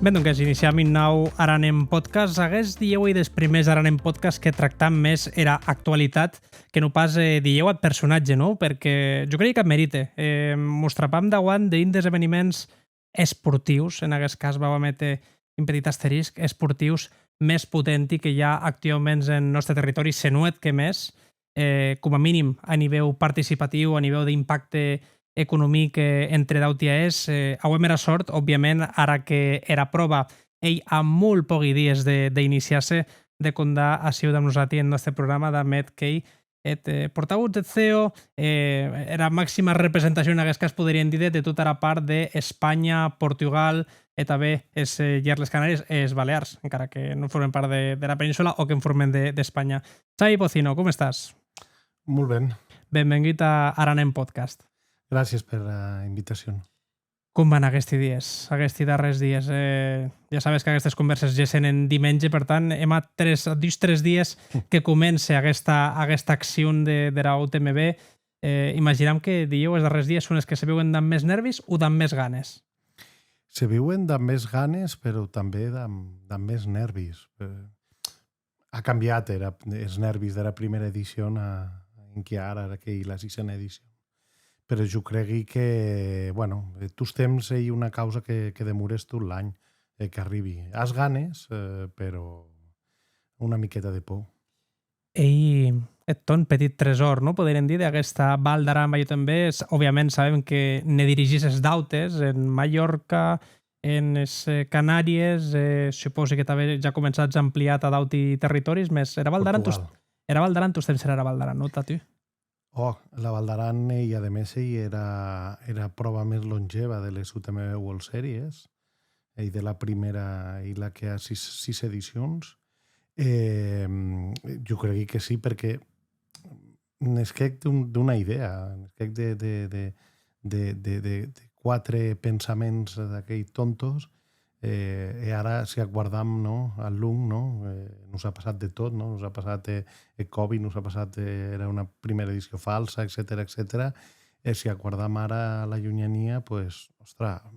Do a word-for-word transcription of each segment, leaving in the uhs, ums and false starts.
Ben, donques, iniciam un nau Aran en Podcast. Aguest dilhèu ei des prumèrs Aran en Podcast que tractam mès era actualitat que non pas, eh, dilhèu ath personatge, non? Perque jo crei qu'ac merite. Eh, mos trapam dauant d'un des eveniments esportius, en aguest cas vau a méter un petit asterisc, esportius mès potenti que i a actuauments en nòste territòri, se non eth que mès, eh, coma minim a nivèu participatiu, a nivèu d'impacte economic, eh, entre d'auti ahèrs. Eh, auem era sòrt, òbviament, ara que era pròva ei a molt pògui dies de, d'iniciar-se, de condar aciu damb nosati en nòste programa damb eth qu'ei eth, eh, portavotz deth C E O, eh, era maxima representacion, en aguest cas, poderíem díder, de tota era part d'Espanha, Portugal, e tanben es, eh, Isles Canàries e es Balears, encara que non formen part de, dera peninsula o que en formen de, d'Espanha. Xavi Pocino, com estàs? Molt ben. Benvengut a Aran en Podcast. Gràcies per la invitació. Com van aguesti dies, aguesti darrèrs dies? Eh, ja sabes qu'aguestes convèrses gessen en dimenge, per tant, èm a tres, a dus, tres dies que comence aguesta, aguesta accion de, dera U T M B. Eh, imaginam que dilhèu es darrèrs dies son es que se viuen damb mès nèrvis o damb mès ganes? Se viuen damb mès ganes, però tanben damb, damb mès nèrvis. Eh, a cambiat era, es nèrvis dera prumèra edicion a, enquia ara, ara qu'ei la sisena edicion. Però jo cregui que, bueno, eh, tostemps ei una causa que, que demores tot l'any, eh, qu'arribi. As ganes, eh, però una miqueta de por. Ei eth tòn petit tresòr, non? Poderíem díder, aguesta Val d'Aran, Vaiuc tanben, s-, òbviament sabem que ne dirigisses d'autes, en Mallorca, en es, eh, Canàries, eh, supòsi que tanben ja començatz a ampliar tà d'auti territòris, mès era Val d'Aran tos-, Portugal. Era Val d'Aran tostemps serà era Val d'Aran, non, tà tu? Oh, la Val d'Aran, eh, e ademès ei era, era pròva mès longèva de les U T M B World Series, ei de la prumèra, ei la que a sis, sis edicions. E, mm, jo cregui que sí, perque n'esquèc d'un, d'una idèa, n'esquèc de, de, de, de, de, de, de quatre pensaments d'aquells tontos, eh, e ara, si ac guardam, no, ath long, no, eh, nos a passat de tot, no? Nos a passat, eh, eth Covid, nos a passat, eh, era una prumèra edicion falsa, etcetèra, etcetèra. E si ac guardam ara a la lhunhania, pues, ostra, a,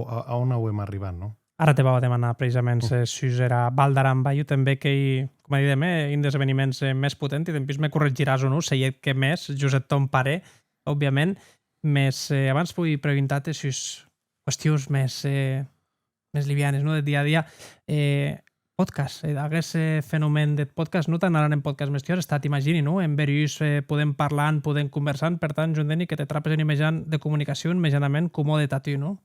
a, a on auem arribat, no? Ara te vau a demanar precisament, mm, eh, sus era Val d'Aran, Vaiuc tanben, qu'ei, coma didem, eh, un des eveniments, eh, mès potenti, dempús me corregiràs o non, se ei eth que mès, just eth tòn parer, òbviament, mès, eh, abans voi preguntar-te sus qüestions mès, eh, mès livianes, non? Deth dia a dia. Eh, podcast, eh, aguest, eh, fenomen deth podcast, non tant Aran en Podcast, mès tu as estat, imagini, non? En berús, eh, podent parlant, podent conversant, per tant, jo enteni que te trapes en un mejan de comunicacion mejanament comòde tà tu, non?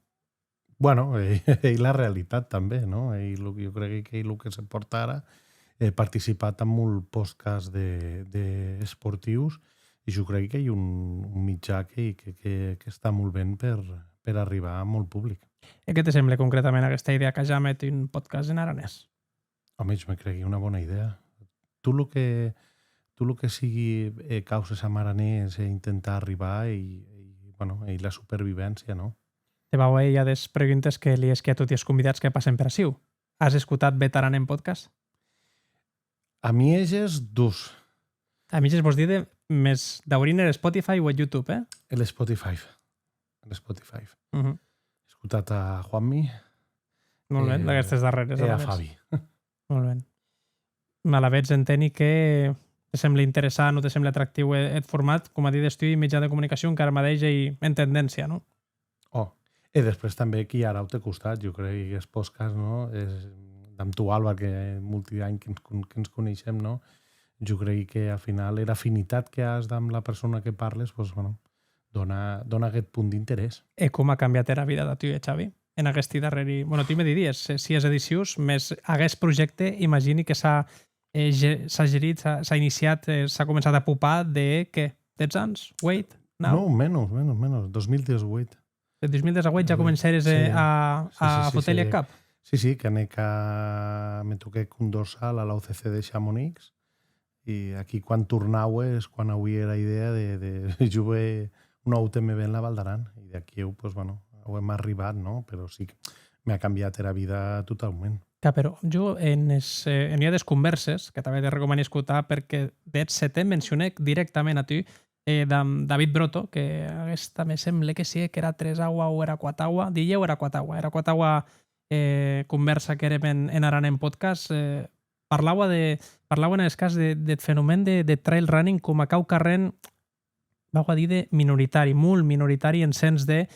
Bueno, ei, ei la realitat tanben, no? Ei lo, jo crec que ei lo que se pòrta ara, eh, participar en molt podcast de, de esportius, e jo crec qu'ei un, un mitjà que, que, que, que està molt ben per, per arribar a molt públic. E qué te semble concretament aguesta idèa qu'ajam hèt un podcast en aranés? Home, jo me cregui una bona idèa. Tot lo que, tot lo que sigui, eh, causes en aranés e intentar arribar ei, ei, bueno, ei la supervivència, no? Te vau a hèr ua des preguntes que li hèsqui a toti es convidats que passen per aciu. As escotat bèth Aran en Podcast? A mieges, dus. A mieges vòs díder, mès daurint er Spotify o eth YouTube, eh? Er Spotify. Er Spotify. Mhm. Escotat a Juanmi. Molt ben, eh, d'aguestes darrères, e a alavetz. Fabi. Molt ben. Alavetz enteni que te semble interessant o te semble atractiu e-, eth format, coma dides tu, un mitjà de comunicacion qu'ara madeish ei en tendéncia, non? Oh. E després tanben que i a er aute costat, jo crec, es podcast, no? Es, damb tu, Álvar, que molti d'anys que ens con-, que ens coneishem, no? Jo crec que, al final, era afinitat que as damb la persona que parles, pues, bueno, dona, dona aguest punt d'interès. E com a cambiat era vida tà tu, eh, Xavi? En aguesti darrèri, bueno, tu me didies, eh, sies edicions, mès aguest projècte, imagini que s'a, eh, ge-, s'a gerit, s'a, s'a iniciat, eh, s'a començat a popar de, qué? Dètz ans? Ueit? Nau? Non, menos, menos, menos. Dos mil dètz-e-ueit. De dos mil dètz-e-ueit ja comencères, eh, a, a foter-li ath cap? Sí, sí, que anèc a, me toquèc un dorsal a la U C C de Chamonix, e aquí quan tornaue es quan auí era idèa de, de, jo ve una U T M B en la Val d'Aran, e d'aquiu, pues, bueno, auem arribat, no? Però sí que m'a cambiat era vida totaument. Clar, però jo en es, eh, en ua des convèrses, que tanben te recomani escotar, perque deth setè mencionèc dirèctament a tu, eh, damb David Broto, que aguesta me semble que siguec era tresaua o era quataua, dilhèu era quataua, era quataua eh, convèrsa qu'èrem en, en Aran en podcast, eh, parlaua de, parlaua en aguest cas de, deth fenomèn de, de trail running coma quauquarren, vau a díder, minoritari, molt minoritari en sens de,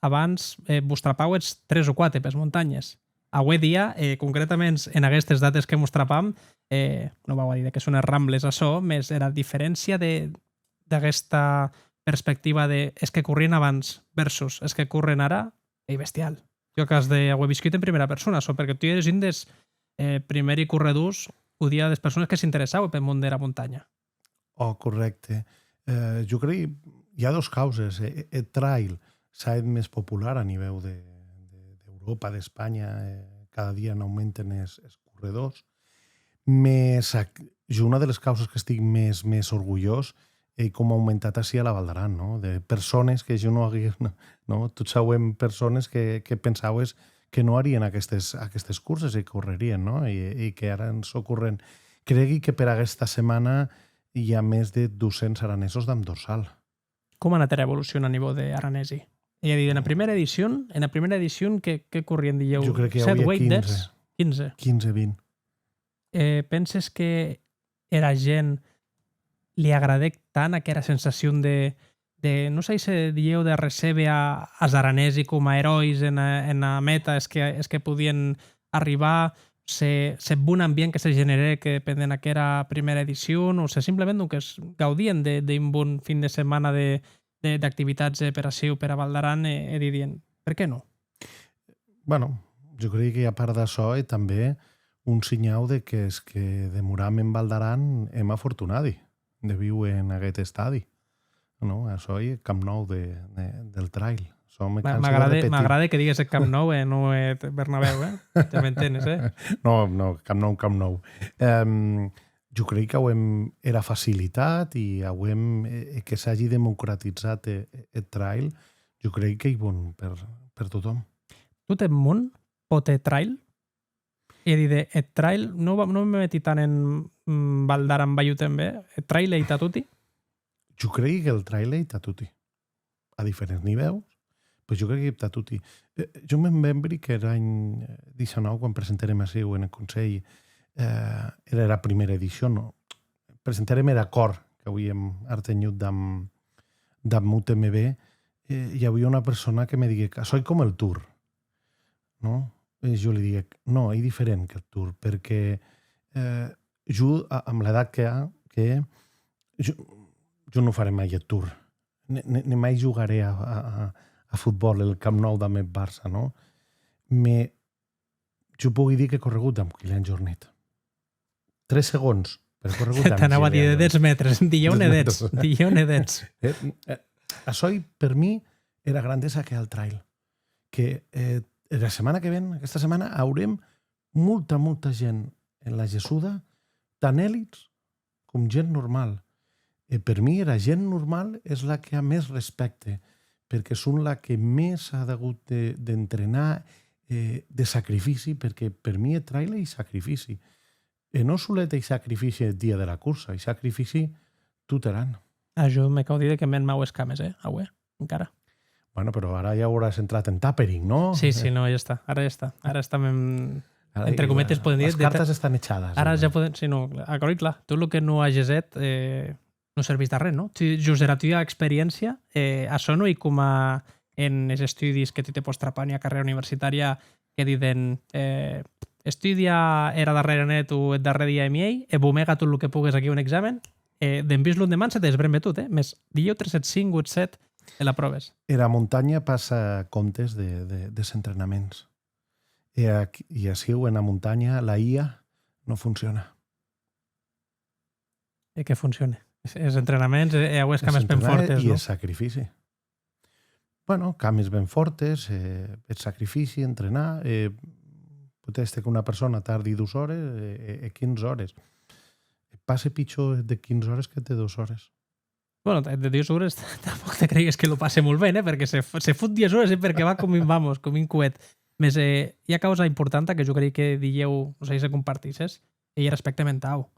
abans, eh, vos trapauetz tres o quate pes montanhes. Aué dia, eh, concretaments en aguestes dates que mos trapam, eh, non vau a díder que son es Rambles açò, mès era diferéncia de, d'aguesta perspectiva de es que corrien abans versus es que corren ara, ei bestial. Jo qu'as de auer viscut en primera persona, açò, perque tu eres un des, eh, primèri corredors, o dia des persones que s'interessaue peth mon dera montanha. Ò, corrècte. Eh, jo crei, i a dos causes. E, e, eth trail s'a hèt mès popular a nivèu de, de, d'Euròpa, d'Espanha, eh, cada dia n'aumenten es, es corredors. Mès ac-, jo una de les causes que estic mès, mès orgulhós ei com a aumentat ací a la Val d'Aran, no? De persones que jo non auia, no? Tots auem persones que, que pensaues que non harien aquestes, aquestes curses e correrien, no? E, e que ara en çò corren. Cregui que per aguesta setmana i a mès de dos cents aranesos damb dorsal. Com a anat era evolucion a nivèu de aranesi? Ei a díder, ena primèra edicion, ena primèra edicion que, que corrien, dilhèu, Jo crec que i sèt, auie ueit, dètz? Quinze. Quinze. Quinze, vint. Eh, penses que era gent li agradèc tant aquera sensacion de, de, non sai se dilhèu de recéber a, as aranesi coma eròis ena, ena meta, es que, es que podien arribar, se, se bon ambient que se generèc, eh, pendent aquera primèra edicion, o se simplement, donques, gaudien de, d'un bon fin de setmana de, de, d'activitats, eh, per aciu, pera Val d'Aran, e, e didien, per qué non? Bueno, jo crei que a part d'açò, e tanben un shinhau de que es que demoram en Val d'Aran èm afortunadi de víuer en aguest estadi. No? Açò ei eth Camp Nou de, de, del trail. Açò me Ma-, cansi de m'agrade, repetir. M'agrade que digues eth Camp Nou e non eth Bernabéu, eh? Ja m'entenes, eh? No, no, Camp Nou, Camp Nou. Em, jo crei qu'auem era facilitat e auem, e, e que s'agi democratizat e, e, eth trail, jo crei qu'ei bon per, per tothom. Tot eth mon pòt hèr trail? Ei a díder, eth trail, non va-, non me meti tant en, mm, Val d'Aran, Balhau tanben, eth trail ei tà toti? Jo crei qu'eth trail ei tà toti. A diferents nivèus, però jo crec que tà toti. Eh, jo me'n brembi qu'er an, eh, dètz-e-nau, quan presentèrem aciu en eth Conselh, eh, era, era prumèra edicion, non? Presentèrem er acòrd qu'auíem artenhut damb, damb U T M B, eh, i auie ua persona que me diguec: «Açò ei com el Tour», non? E jo li diguec: «Non, ei diferent qu'eth Tour, perque, eh, jo, a-, amb l'edat que a, que jo, jo non farè mai eth Tour. Ne, ne, ne mai jogarè a, a, a, a fotbòl el Camp Nou damb eth Barça, non? Me, jo pogui díder qu'è corregut damb Kilian Jornet. Tres segons, però è corregut damb Kilian Jornet. T'anava a díder dètz mètres, dilhèu ne dètz, dilhèu ne dètz. Eh, eh, açò ei, per mi, era grandesa que a el trail. Que, eh, era setmana que ven, aquesta setmana, aurem molta, molta gent en la gessuda, tan elits com gent normal. E per mi era gent normal es la que a mès respècte, perque son la que mès a degut de, d'entrenar, eh, de sacrifici, perque per mi eth trail ei sacrifici. E non solet ei sacrifici eth dia dera corsa, ei sacrifici tot er an. A jo me cau díder que m'hèn mau es cames, eh, aué, encara. Bueno, però ara ja auràs entrat en tapering, non? Sí, sí, no, ja està, ara ja està. Ara estam en, entre cometes, podem dir... Les cartes estan echades. Ara ja podem, sí, no, aquerò ei clar. Tot lo que non ages hèt, eh, non servís d'arren, non? Tu, jos era tua experiéncia, eh, açò non ei coma enes estudis que tu te pòs trapar en ua carrèra universitària que diden, eh, estudia era darrèra net o eth darrèr dia e miei e bomega tot lo que pogues aquiu en examen, e dempús londeman se te desbrembe tot, eh? Mès dilhèu tres, eth cinc o eth sèt e l'apròves. Era montanha passa comptes de, de, des entrenaments. E ac-, e aciu, ena montanha, la I A non fonciona. E que foncione. Es, es entrenaments, e, e auer es cames ben fòrtes, non? E es sacrifici. Bueno, cames ben fòrtes, eh, eth sacrifici, entrenar, eh, pòt èster qu'una persona tardi dus ores, e, e, e quinze ores. E passe pichor de quinze ores que de dus ores. Bueno, de, de dus ores, tanpòc te creigues que lo passe molt ben, eh? Perque se, se fot dies ores, eh? Perque va com un, vamos, com un coet. Mès, eh, ua causa importanta que jo crei que dilhèu, non sai se compartisses, ei er aspècte mentau.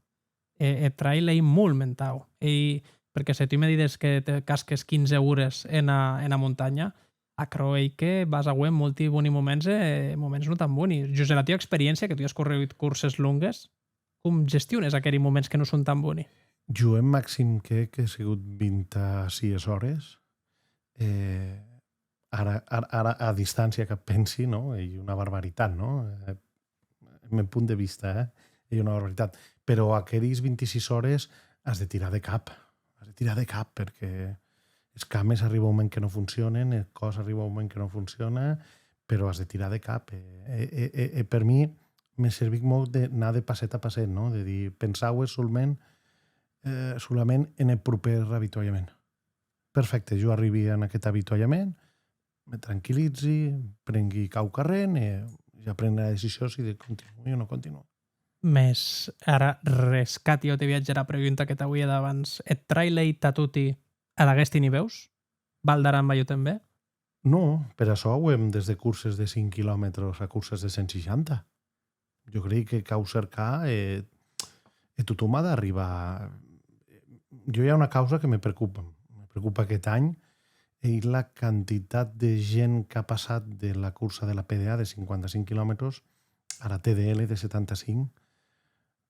E, eth trail ei molt mentau. Ei, perque se tu me dides que te casques quinze ores ena, ena montanha, Aquerò ei que vas auer molti boni moments e moments non tan boni. Jos era tua experiéncia, que tu as corregut curses longues, com gestiones aqueri moments que non son tan boni? Jo eth maxim que, que è sigut vint-e-sies ores. Eh, ara, ara, ara a distància que pensi, no? Ei una barbaritat, no? Eh, eth men punt de vista, eh? Ei una barbaritat. Però aqueris vint-e-sies ores as de tirar de cap. As de tirar de cap perque es cames arriba un moment que non foncionen, eth còs arriba un moment que non fonciona, però as de tirar de cap. E, e, e, e per mi me servic molt de anar de passet a passet, no? De dir, pensaue solament, eh, solament en eth proper avitualhament. Perfècte, jo arribi en aquest avitualhament, me tranquillizi, prengui quauquarren e ja prengui la decisió si de continuar o non continuar. Mès ara rescati aute viatge era pregunta que t'auia d'abans. Eth trail ei tà toti ad aguesti nivèus? Val d'Aran, Bayoten be? Non, per açò auem des de curses de cinc quilòmetres a curses de cent seishanta. Jo crei que cau cercar e, e totun a d'arribar. Jo i a una causa que me preocupa. Me preocupa aquest any, ei la quantitat de gent qu'a passat de la cursa de la P D A de cinquanta-cinc quilòmetres a la T D L de setanta-cinc,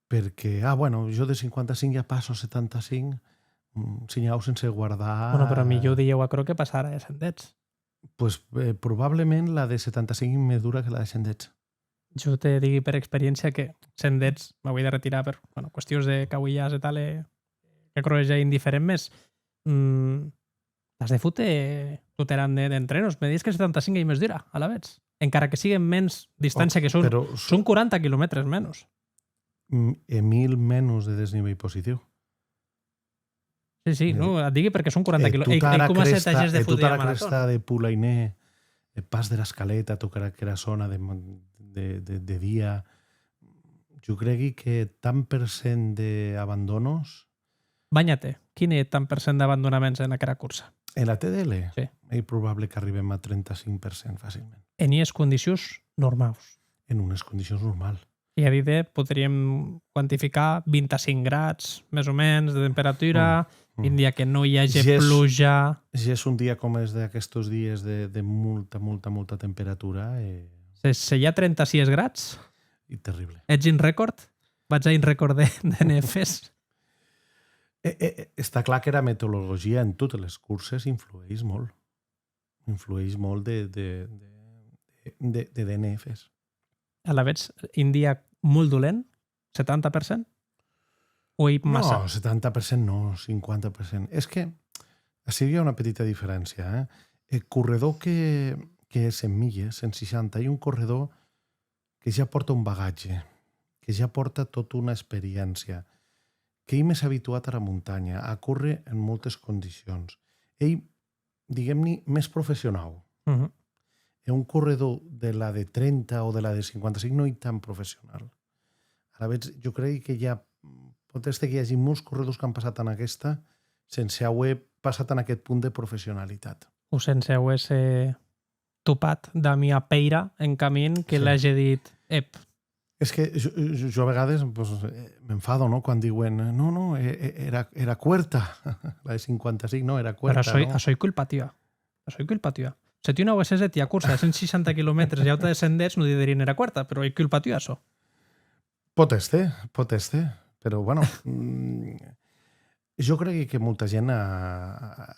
perque, ah, bueno, jo de cinquanta-cinc ja passo a setanta-cinc, mm, senhau sense guardar. Bueno, però milhor dilhèu aquerò que passar a cent dètz. Pues, eh, probablement la de setanta-cinc me dura que la de cent dètz. Jo te digui per experiéncia que cent dètz m'auei de retirar per, bueno, qüestions de cauilhàs e tal, e que aquerò ja indiferent, mès, mm, t'as de fote tot er an de, d'entrenos. Me dius que setanta-cinc ei mès dura, alavetz. Encara que siguen mens distància, oh, que son, però son quaranta quilomètres menos. Mm, e mil menos de desnivell positiu. Sí, sí, eh, non, ac digui perque son quaranta quilò-, e, tota ei, ei ara coma se cresta, t'agès de e fotre tota ara maratón. Cresta de Pulainé, eth Pas dera Escaleta, tota aquera zòna de, de, de, de dia. Jo cregui que tant per cent d'abandonos. Banha-te, quin ei eth tant per cent d'abandonaments en aquera cursa? En la T D L? Sí. Ei probable qu'arribem a trenta-cinc per cent facilment. En ues condicions normaus. En ues condicions normal. Ei a díder, poderíem quantificar vint-e-cinc grads, mès o mens, de temperatura, mm, mm, un dia que non i age pluja. Ges un dia com es d'aquestos dies de, de molta, molta, molta temperatura, e... Se, se i a trenta-sies grads? I terrible. Ets un rècord? Vaig a un rècord de, de D N Fs. E, e, e, està clar que era meteorologia en totes les curses influeix molt. Influeix molt de, de, de, de, de D N Fs. Alavetz, un dia molt dolent, setanta per cent? O ei massa? No, setanta per cent no, cinquanta per cent. És que ací hi ha una petita diferència, eh? Eth corredor que, que és en milles, en seishanta, ei un corredor que ja porta un bagatge, que ja porta tota una experiència, qu'ei mès abituat ara montanha, a córrer en moltes condicions. Ei, diguem-ne, mès professionau. Mhm. E un corredor de la de trenta o de la de cinquanta-cinc non ei tan professional. Alavetz, jo crei que ja pòt èster que i hagi molts corredors qu'an passat en aquesta sense auer passat en aquest punt de professionalitat. O sense auer-se topat damb ua pèira en camin que, sí, l'age dit: «Ep». És que jo, jo, jo a vegades, pues, eh, m'enfado, no? Quan diuen: «No, no, eh, eh, era, era cuerta». La de cinquanta-cinc, no, era cuerta, però açò, no? Açò ei culpa tua. Açò ei culpa tua. Se tu non auesses hèt ua cursa de cent seishanta quilomètres e auta de cent dètz, non diderien era cuerta, però ei culpa tua, açò. Pòt èster, pòt èster, però, bueno, mm, jo crec que molta gent a, a,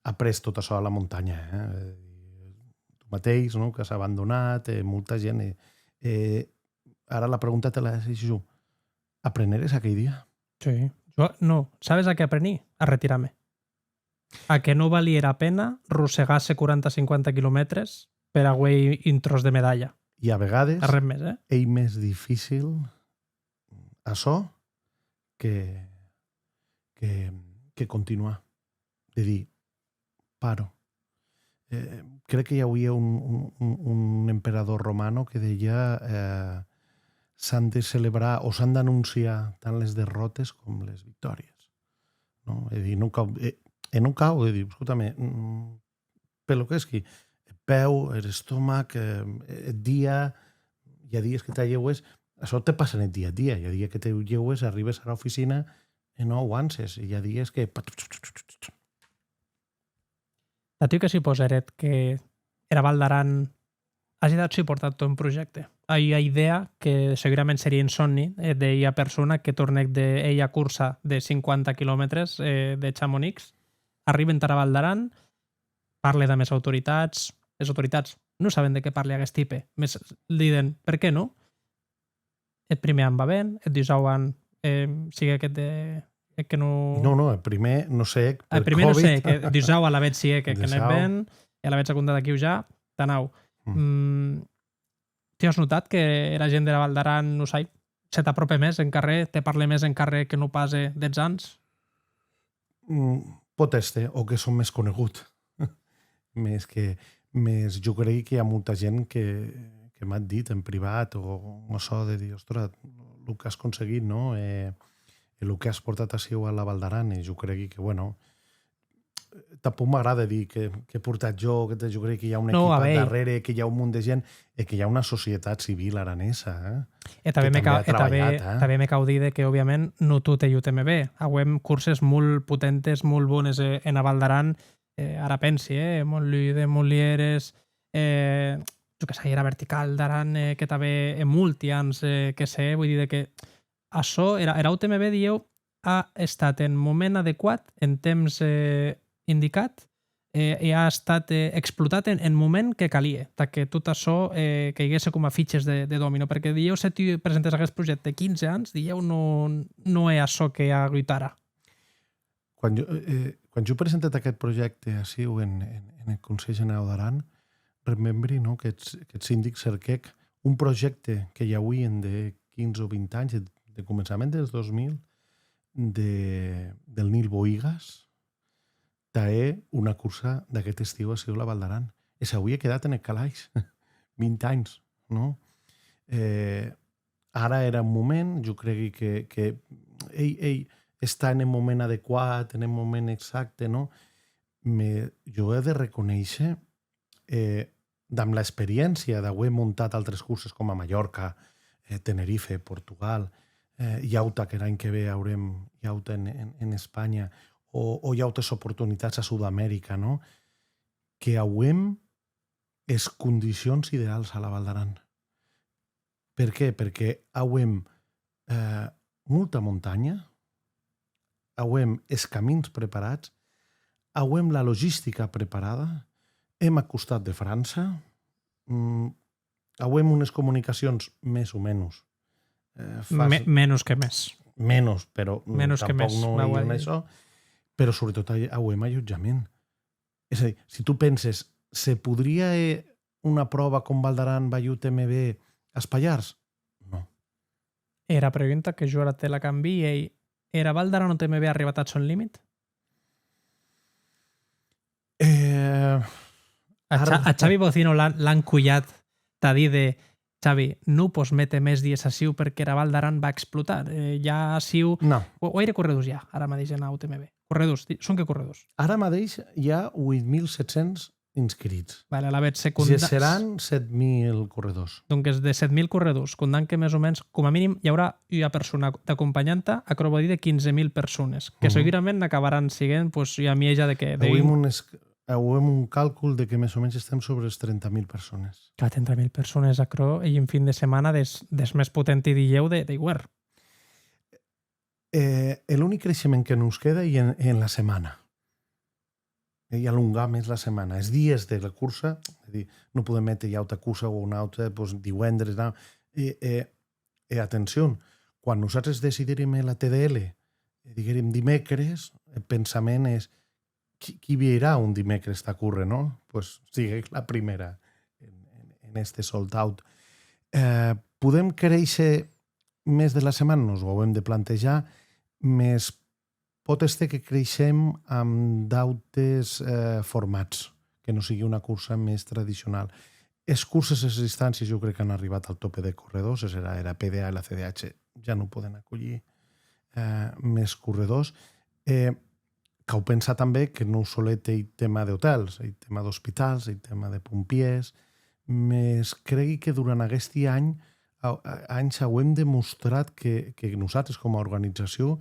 a pres tot açò a la montanha, eh? Tu mateix, no? Qu'as abandonat, eh, molta gent, eh, eh, ara la pregunta te la hèssi jo: «Apreneres aquell dia?» Sí. Jo, no, sabes a qué aprení? A retirar-me. A que non valie era pena rossegar-se quaranta, cinquanta quilomètres per auer un tròç de medalha. I a vegades... Arren mès, eh? Ei mès dificil açò que, que, que continuar. De dir, paro. Eh, crec que i auie un, un, un, un emperador romano que deia, eh, «S'han de celebrar o s'han d'anunciar tant les derrotes com les victòries». No? E dir, non cau, e, e non cau, e dir, escota-me, mm, per lo qu'esqui, eth peu, er estomac, eh, eth dia, i a dies que t'alheues, açò te passa en eth dia a dia, i a dies que t'alheues, arribes ara oficina e non auances, i a dies que... Tà tu, qué supòsa er hèt que era Val d'Aran age dat supòrt ath tòn projècte. Ei ua idèa que segurament serie un sòmi, eh, de ua persona que tornèc de ua cursa de cinquanta quilomètres, eh, de Chamonix, arribe entara Val d'Aran, parle damb es autoritats, es autoritats non saben de qué parle aguest tipe, mès diden, per qué non? Eth prumèr an va ben, eth dusau an, eh, siguec eth de, eth que non... Non, non, eth prumèr non siguec per Covid. Eth prumèr non siguec, eth dusau alavetz siguec eth que anèc ben, e alavetz a compdar d'aquiu ja, tà naut. Mm. Mm, tu as notat que era gent dera Val d'Aran, non sai, se t'apròpe mès encarrèr, te parle mès encarrèr que non pas hè dètz ans? Mm, pòt èster, o que sò mès conegut. Mès que, mès jo cregui que i a molta gent que, que m'ac ditz en privat o, o açò de dir, «Ostres, lo qu'as conseguit, no? E, e lo qu'as portat aciu a la Val d'Aran», e jo cregui que, bueno, tanpòc m'agrade dir que, que he portat jo, que te, jo crec que i a un... No, a equip darrere, que i a un munt de gent, e que i a una societat civil aranesa, eh? E tanben me cau, e tanben, tanben me cau díder que, òbviament, non tot ei U T M B. Auem curses molt potentes, molt bones, eh, ena Val d'Aran, eh, ara pensi, eh, Montlude, Molières, eh, jo que sai, era Vertical d'Aran, eh, que tanben hè molti ans, eh, que se hè, voi díder que açò, era, era U T M B, dilhèu, a estat en moment adequat, en temps, eh, indicat, eh, e a estat, eh, explotat en, en moment que calie, tà que tot açò, eh, queiguesse coma fiches de, de domino, perque dilhèu se tu presentes aguest projècte quinze ans, dilhèu non, non hè açò que a agut ara. Quan jo, eh, quan jo he presentat aquest projècte aciu en, en, en el Consell Generau d'Aran, remembri, no, que eth, que eth sindic cerquèc un projècte que i auien de quinze o vint ans, de, de començament dels dos mil, de, del Nil Bohigas, tà hèr una cursa d'aqueth estiu aciu a la Val d'Aran. E s'auie quedat en eth calaix. Vint ans, no? Eh, ara èra un moment, jo cregui que, que ei, ei, està en un moment adequat, en un moment exacte, no? Me, jo he de reconéisher, eh, damb l'experiéncia d'auer montat altres curses coma Mallorca, eh, Tenerife, Portugal, eh, i auta, que er an que ve aurem i auta en, en, en Espanha, o, o i autes oportunitats a Sud-Amèrica, no? Que auem es condicions ideals a la Val d'Aran. Per qué? Perque auem, eh, molta montanha, auem es camins preparats, auem la logistica preparada, èm a costat de França, mm, auem unes comunicacions mès o menos, eh, fas-, me-, menos que mès. Menos, però, mm, menos que tanpòc mès, non va, ei va, en ei. Açò, però sobretot ai-, auem allotjament. És a dir, si tu penses, se podria hèr una pròva com Val d'Aran, Val U T M B, as Pallars? Non. Era pregunta que jo ara te la cambii ei, era Val d'Aran U T M B a arribat ath sòn limit? Eh, a Xa-, ara a Xavi Bocino l'an, l'an colhat tà díder, Xavi, non pòs méter mès dies aciu perque era Val d'Aran va explotar. Eh, i a aciu... Non. Gua-, guaire corredors i a ara madeish ena U T M B? Corredors, di-, sonque corredors. Ara madeish i a ueit mil sèt cents inscrits. Vale, alavetz, se compda-, gesseràn sèt mil corredors. Donques, de sèt mil corredors, compdant que mès o mens, coma minim, i aurà ua persona d'acompanhanta, aquerò vòu díder quinze mil persones, que, mhm, segurament n'acabaràn siguent, pues, ua mieja de que, de... Auem un es-, auem un calcul de que mès o mens estem sobre es trenta mil persones. Clar, trenta mil persones, aquerò ei un fin de setmana des, des mès potenti, dilhèu, de, d'iuèrn. Eh, e l'unic creishement que nos queda ei en, en la setmana. Ei alongar mès la setmana. Es dies de la cursa, ei a dir, non podem méter ua auta cursa o una auta, pues, diuendres, no? E, e, e atencion, quan nosatres decidirem la T D L, e diguérem dimècres, eth pensament es, qui, qui vierà un dimècres tà córrer, no? Pues siguec la prumèra en, en, en èster sold out. Eh, podem créisher mès de la setmana? Nos o auem de plantejar, mès pòt èster que creishem amb d'autes, eh, formats, que non sigue una cursa mès tradicional. Es curses, es distàncies, jo crec qu'an arribat al tope de corredors, es era, era P D A e la C D H ja non poden aculhir, eh, mès corredors. E cau pensar tanben que non solet ei tema d'otèls, ei tema d'ospitals, ei tema de pompièrs, mès cregui que durant aguesti any, a-, a-, ans auem demostrat que, que nosatres, coma organizacion,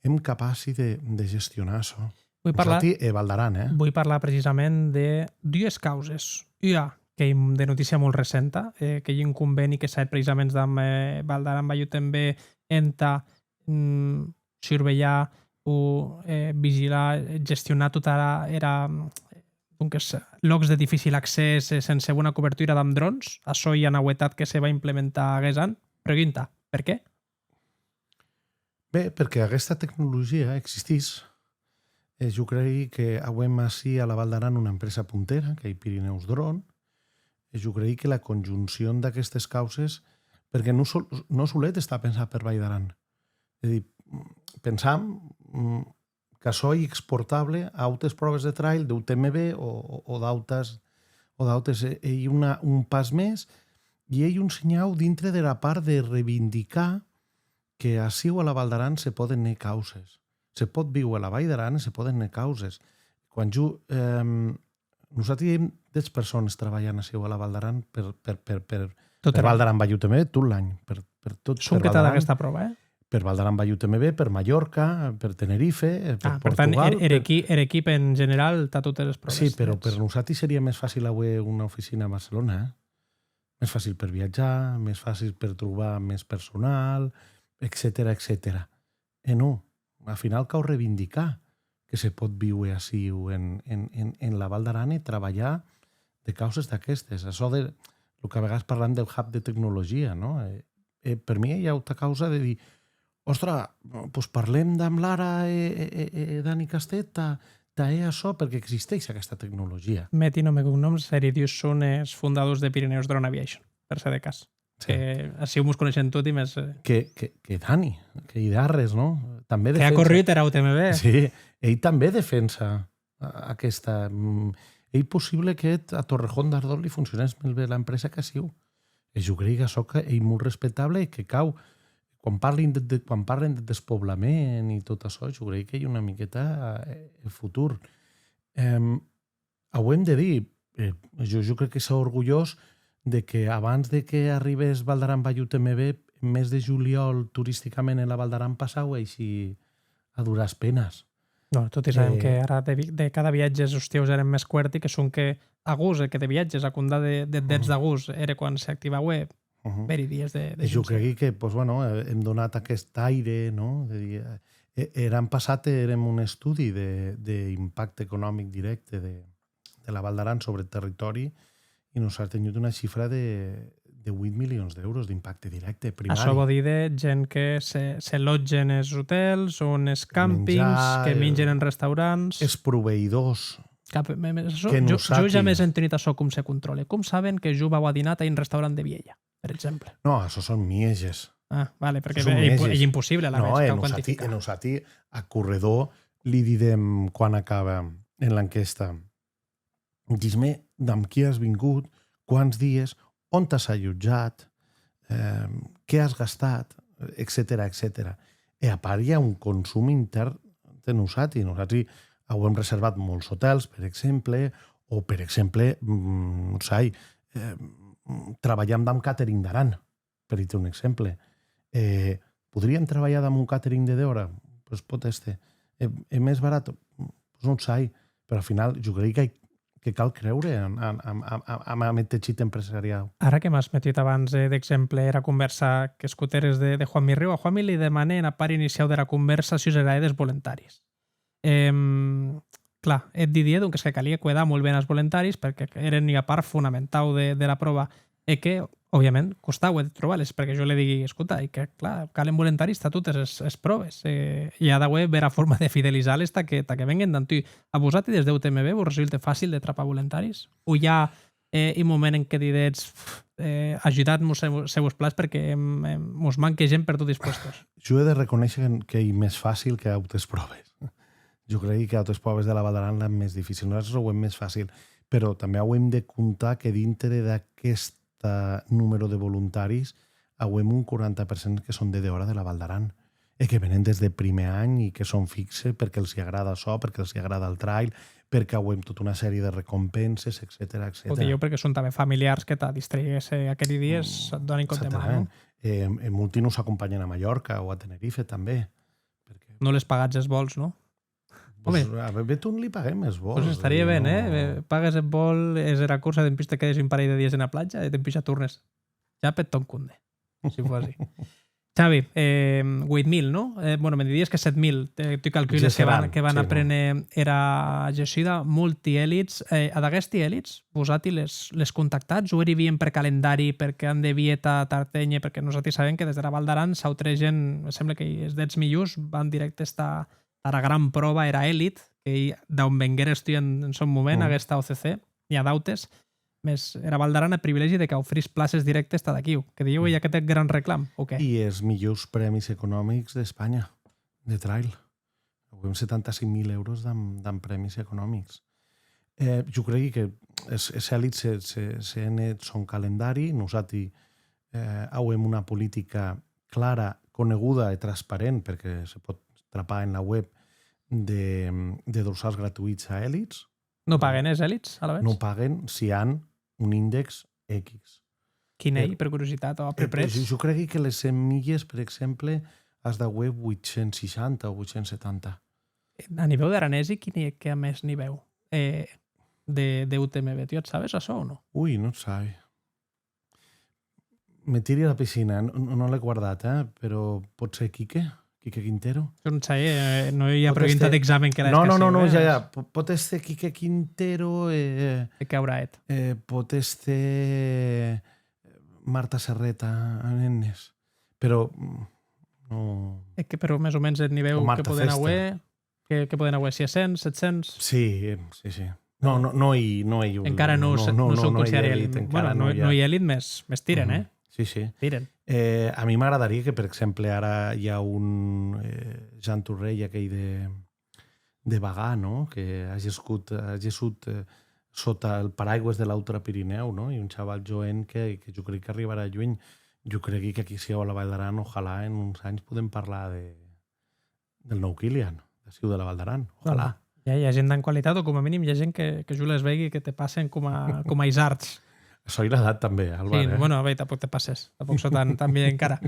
èm capaci de, de gestionar açò. Voi parlar, nosati e Val d'Aran, eh? Voi parlar precisament de dues causes. Ua, qu'ei de notícia molt recenta, eh, qu'ei un convèni que s'a hèt precisament damb, eh, Val d'Aran Baix UTMB entà, mm, survelhar o, eh, vigilar, gestionar tota era, era, donques, lòcs de dificil accès, eh, sense bona cobertura damb drons. Açò ei ua nauetat que se va implementar aguest an. Pregunta, per qué? Be, perque aguesta tecnologia existís, e jo crei que auem ací a la Val d'Aran una empresa puntera, qu'ei Pirineus Drone, e jo crei que la conjuncion d'aquestes causes, perque non sol-, non solet està pensat per Vall d'Aran. Ei a dir, pensam, mm, qu'açò ei exportable a autes pròves de trail, d'UTMB o, o, o d'autes, o d'autes, e, ei una, un pas mès, e ei un senhau dintre dera part de reivindicar que aciu a la Val d'Aran se pòden hèr causes. Se pòt víuer a la Vall d'Aran e se pòden hèr causes. Quan jo, ehm, nosati èm dètz persones trabalhant aciu a la Val d'Aran per, per, per, per, Tot per er an. Val d'Aran Baix UTMB tot l'any, per, per tot, per Sonque Val tad d'Aran, aguesta pròva, eh? Per Val d'Aran Baix UTMB, per Mallorca, per Tenerife, eh, per Ah, per tant, Portugal, er, er per equi-, er equip en general tà totes es pròves. Sí, però dètz. Per nosati seria mès facil auer una oficina a Barcelona, eh? Mès facil per viatjar, mès facil per trobar mès personal, etcetèra, etcetèra. E non, ath final cau reivindicar que se pòt víuer aciu en, en, en, en la Val d'Aran e trabalhar de causes d'aquestes. Açò de, lo que a vegades parlam del hub de tecnologia, no? E, e per mi i a auta causa de dir, òstra, pues parlem damb Lara e, e, e, e Dani Castet tà, tà hèr açò, perque existeish aquesta tecnologia. Meti nom e cognòms, eri dus son es fondadors de Pirineus Drone Aviation, per se de cas. Sí. Que aciu mos coneishem toti, mès, eh, Que, que, que Dani, qu'ei d'Arres, no? Tanben que a defensa. Corrut era UTMB. Sí, ei tanben defensa a-, aquesta, mm, ei possible que a Torrejón d'Ardoç li foncionèsse mès ben l'empresa qu'aciu. E jo crei qu'açò que ei molt respectable e que cau, quan parlin de, de, quan parlen de despoblament e tot açò, jo crei qu'ei una miqueta, eh, eth futur. Em, auem de dir, eh, jo, jo crec que sò orgulhós de que abans de que arribes Val d'Aran Baix UTMB, eth mes de juliol, toristicament, en la Val d'Aran passaue aicí a duras penas. No, toti sabem Eh, que ara de vi-, de cada viatge es ostieus èren mès cuèrti, que sonque agost, eh, que de viatges, a compdar de, de dètz Mhm. d'agost, ère quan s'activaue Mhm. bèri dies de, de E jo junge. Cregui que, pues, bueno, eh, hem donat aquest aire, no? De dir, eh, e-, er an passat èrem un estudi de, d'impacte econòmic directe de, de la Val d'Aran sobre eth territòri e nos a tengut una xifra de, de huit milions d'euros d'impacte directe primari. Açò vò díder gent que se, se lotgen es otèls o en es càmpings, Menjar, que eh, mingen en restaurants. Es proveïdors Cap, me, me, açò, que jo, jo nosati jamès è entenut açò com se contròle. Com saben que jo vau a dinar a un restaurant de Vielha, per exemple? No, açò son mieges. Ah, vale, perque Son ei impo-, mieges. Ei impossible, alavetz, No, e cau nosati, quantificar. E nosati a corredor li didem quan acaba en l'enquesta. Dis-me damb qui as vingut, quants dies, on t'as allotjat, eh, qué as gastat, etcetèra, etcetèra. E a part i a un consum intèrn de nosati. Nosati auem reservat molts otèls, per exemple, o, per exemple, mm, non sai, eh, trabalham damb Catering d'Aran, per díter un exemple. Eh, podríem trabalhar damb un catering de dehòra? Pues pòt èster. E, e mès barat? Pues non sai, però al final jo crec que, que cal creure en, en, en, en, en, en eth teixit empresariau. Ara que m'as metut abans, eh, d'exemple era convèrsa qu'escotères de, de Juanmi Riu, a Juanmi li demanè ena part iniciau dera convèrsa sus era edad des voluntaris. Em, clar, eth didier, donques, que calie cuedar molt ben as voluntaris, perque èren ua part fonamentau de, dera pròva, e que, òbviament, costaue de trobar-les, perque jo le digui, escota, e que, clar, calen voluntaris tà totes es, es pròves, e i a d'auer bèra forma de fidelizar-les tà que, tà que venguen damb tu. A vosati, des de UTMB, vos resulte facil de trapar voluntaris? O i a eh, un moment en qué didetz, eh, ajudatz-mos se, se vos platz, perque, em, em, mos manque gent per toti es puestos? Jo è de reconéisher que, qu'ei mès facil que autes pròves. Jo crei que autes pròves de la Val d'Aran l'an mès dificil. Nosati auem mès facil, però tanben auem de comptar que dintre d'aquesta numèro de voluntaris auem un quaranta per cent que son de dehòra de la Val d'Aran e que venen des de prumèr an e que son fixe perque els hi agrada açò, perque els hi agrada el trail, perque auem tota una sèrie de recompenses, etcetèra, etcetèra. O dilhèu perque son tanben familiars que tà distrèir-se aqueri dies, mm, et donen compte de man, non? Exactament. E, e molti nos acompanhen a Mallorca o a Tenerife tanben. Perque non les pagatz es vòls, non? Pues, home, a Be-, Beton li paguem es vols, pues estaria ben, eh? No. Pagues eth vol, es era corsa, dempús te quedes un parelh de dies ena platja e dempús ja tornes. Ja peth tòn compde, si fos así. Xavi, eh, ueit mil, non? Eh, bueno, me didies que sèt mil, eh, tu calcules que van, que van a préner era gessuda, multielits. Eh, ad aguesti elits, vosati les, les contactatz o eri vien per calendari, perque an de vier tà Tartenhe? Perque nosati sabem que des dera Val d'Aran s'autregen, me semble que es dètz milhors van dirèctes tà, tara gran pròva, era elit, qu'ei d'a on vengueres tu en, en sòn moment, aguesta O C C, n'i a d'autes, mès era Val d'Aran a eth privilegi de qu'aufrís places dirèctes tad aquiu, que dilhèu ei aqueth eth gran reclam, o qué? I es milhors prèmis economics d'Espanha, de trail. Auem setanta cinc mil euros damb, damb prèmis economics. Eh, jo cregui que es, es elits se, se, se hèn eth sòn calendari, nosati, eh, auem una politica clara, coneguda e transparent, perque se pòt trapar en la web de, de dorsals gratuïts a elits. Non paguen es elits, alavetz? Non paguen si an un índex X. Quin ei, per curiositat, o a peu prètz? Eh, jo, jo cregui que les cent milhes, per exemple, as d'auer vuit cents seishanta o vuit cents setanta. A nivèu d'aranesi, quin ei eth que a mès nivèu, eh, de, de U T M B? Tu ac sabes, açò, o non? Ui, non sai. Me tiri a la piscina, no, no l'è guardat, eh? Però pòt ser Quique, Quique Quintero. Jo non sai, eh, non ei ua pregunta d'examen que l'è. No, no, no, ja, ja. Pòt èster Quique Quintero, eh, e qué aurà hèt? Eh, pòt èster Marta Serreta, a Ennes. Però, mm, non. E que, però, mès o mens, eth nivèu que pòden auer, que, que pòden auer sies cents, sèt cents? Sí, sí, sí. No, no, no ei, no ei un... Encara non se, non se considère elit, encara non, non ei elit, mès, mès tiren, eh? Sí, sí. Tiren. Eh, a mi m'agradarie que, per exemple, ara i a un, eh, Jean Tourrey, aquell de, de Bagà, no? Que a gescut, a gessut, eh, sota el paraigües de l'Autre Pirineu, no? I un chaval joen que, que jo crec qu'arribarà lluny. Jo cregui qu'aquí sieu a la Val d'Aran, ojalà en uns anys podem parlar de, del nou Kilian, d'aciu de la Val d'Aran. Ojalà. Bueno, ja i a gent damb qualitat, o coma minim i a gent que, que jo les veigui que te passen coma, coma isards. Açò ei l'edat tanben, Alvar, eh? Sí, bueno, a veir, tanpòc te passes. Tanpòc sò tan, tan vielh encara.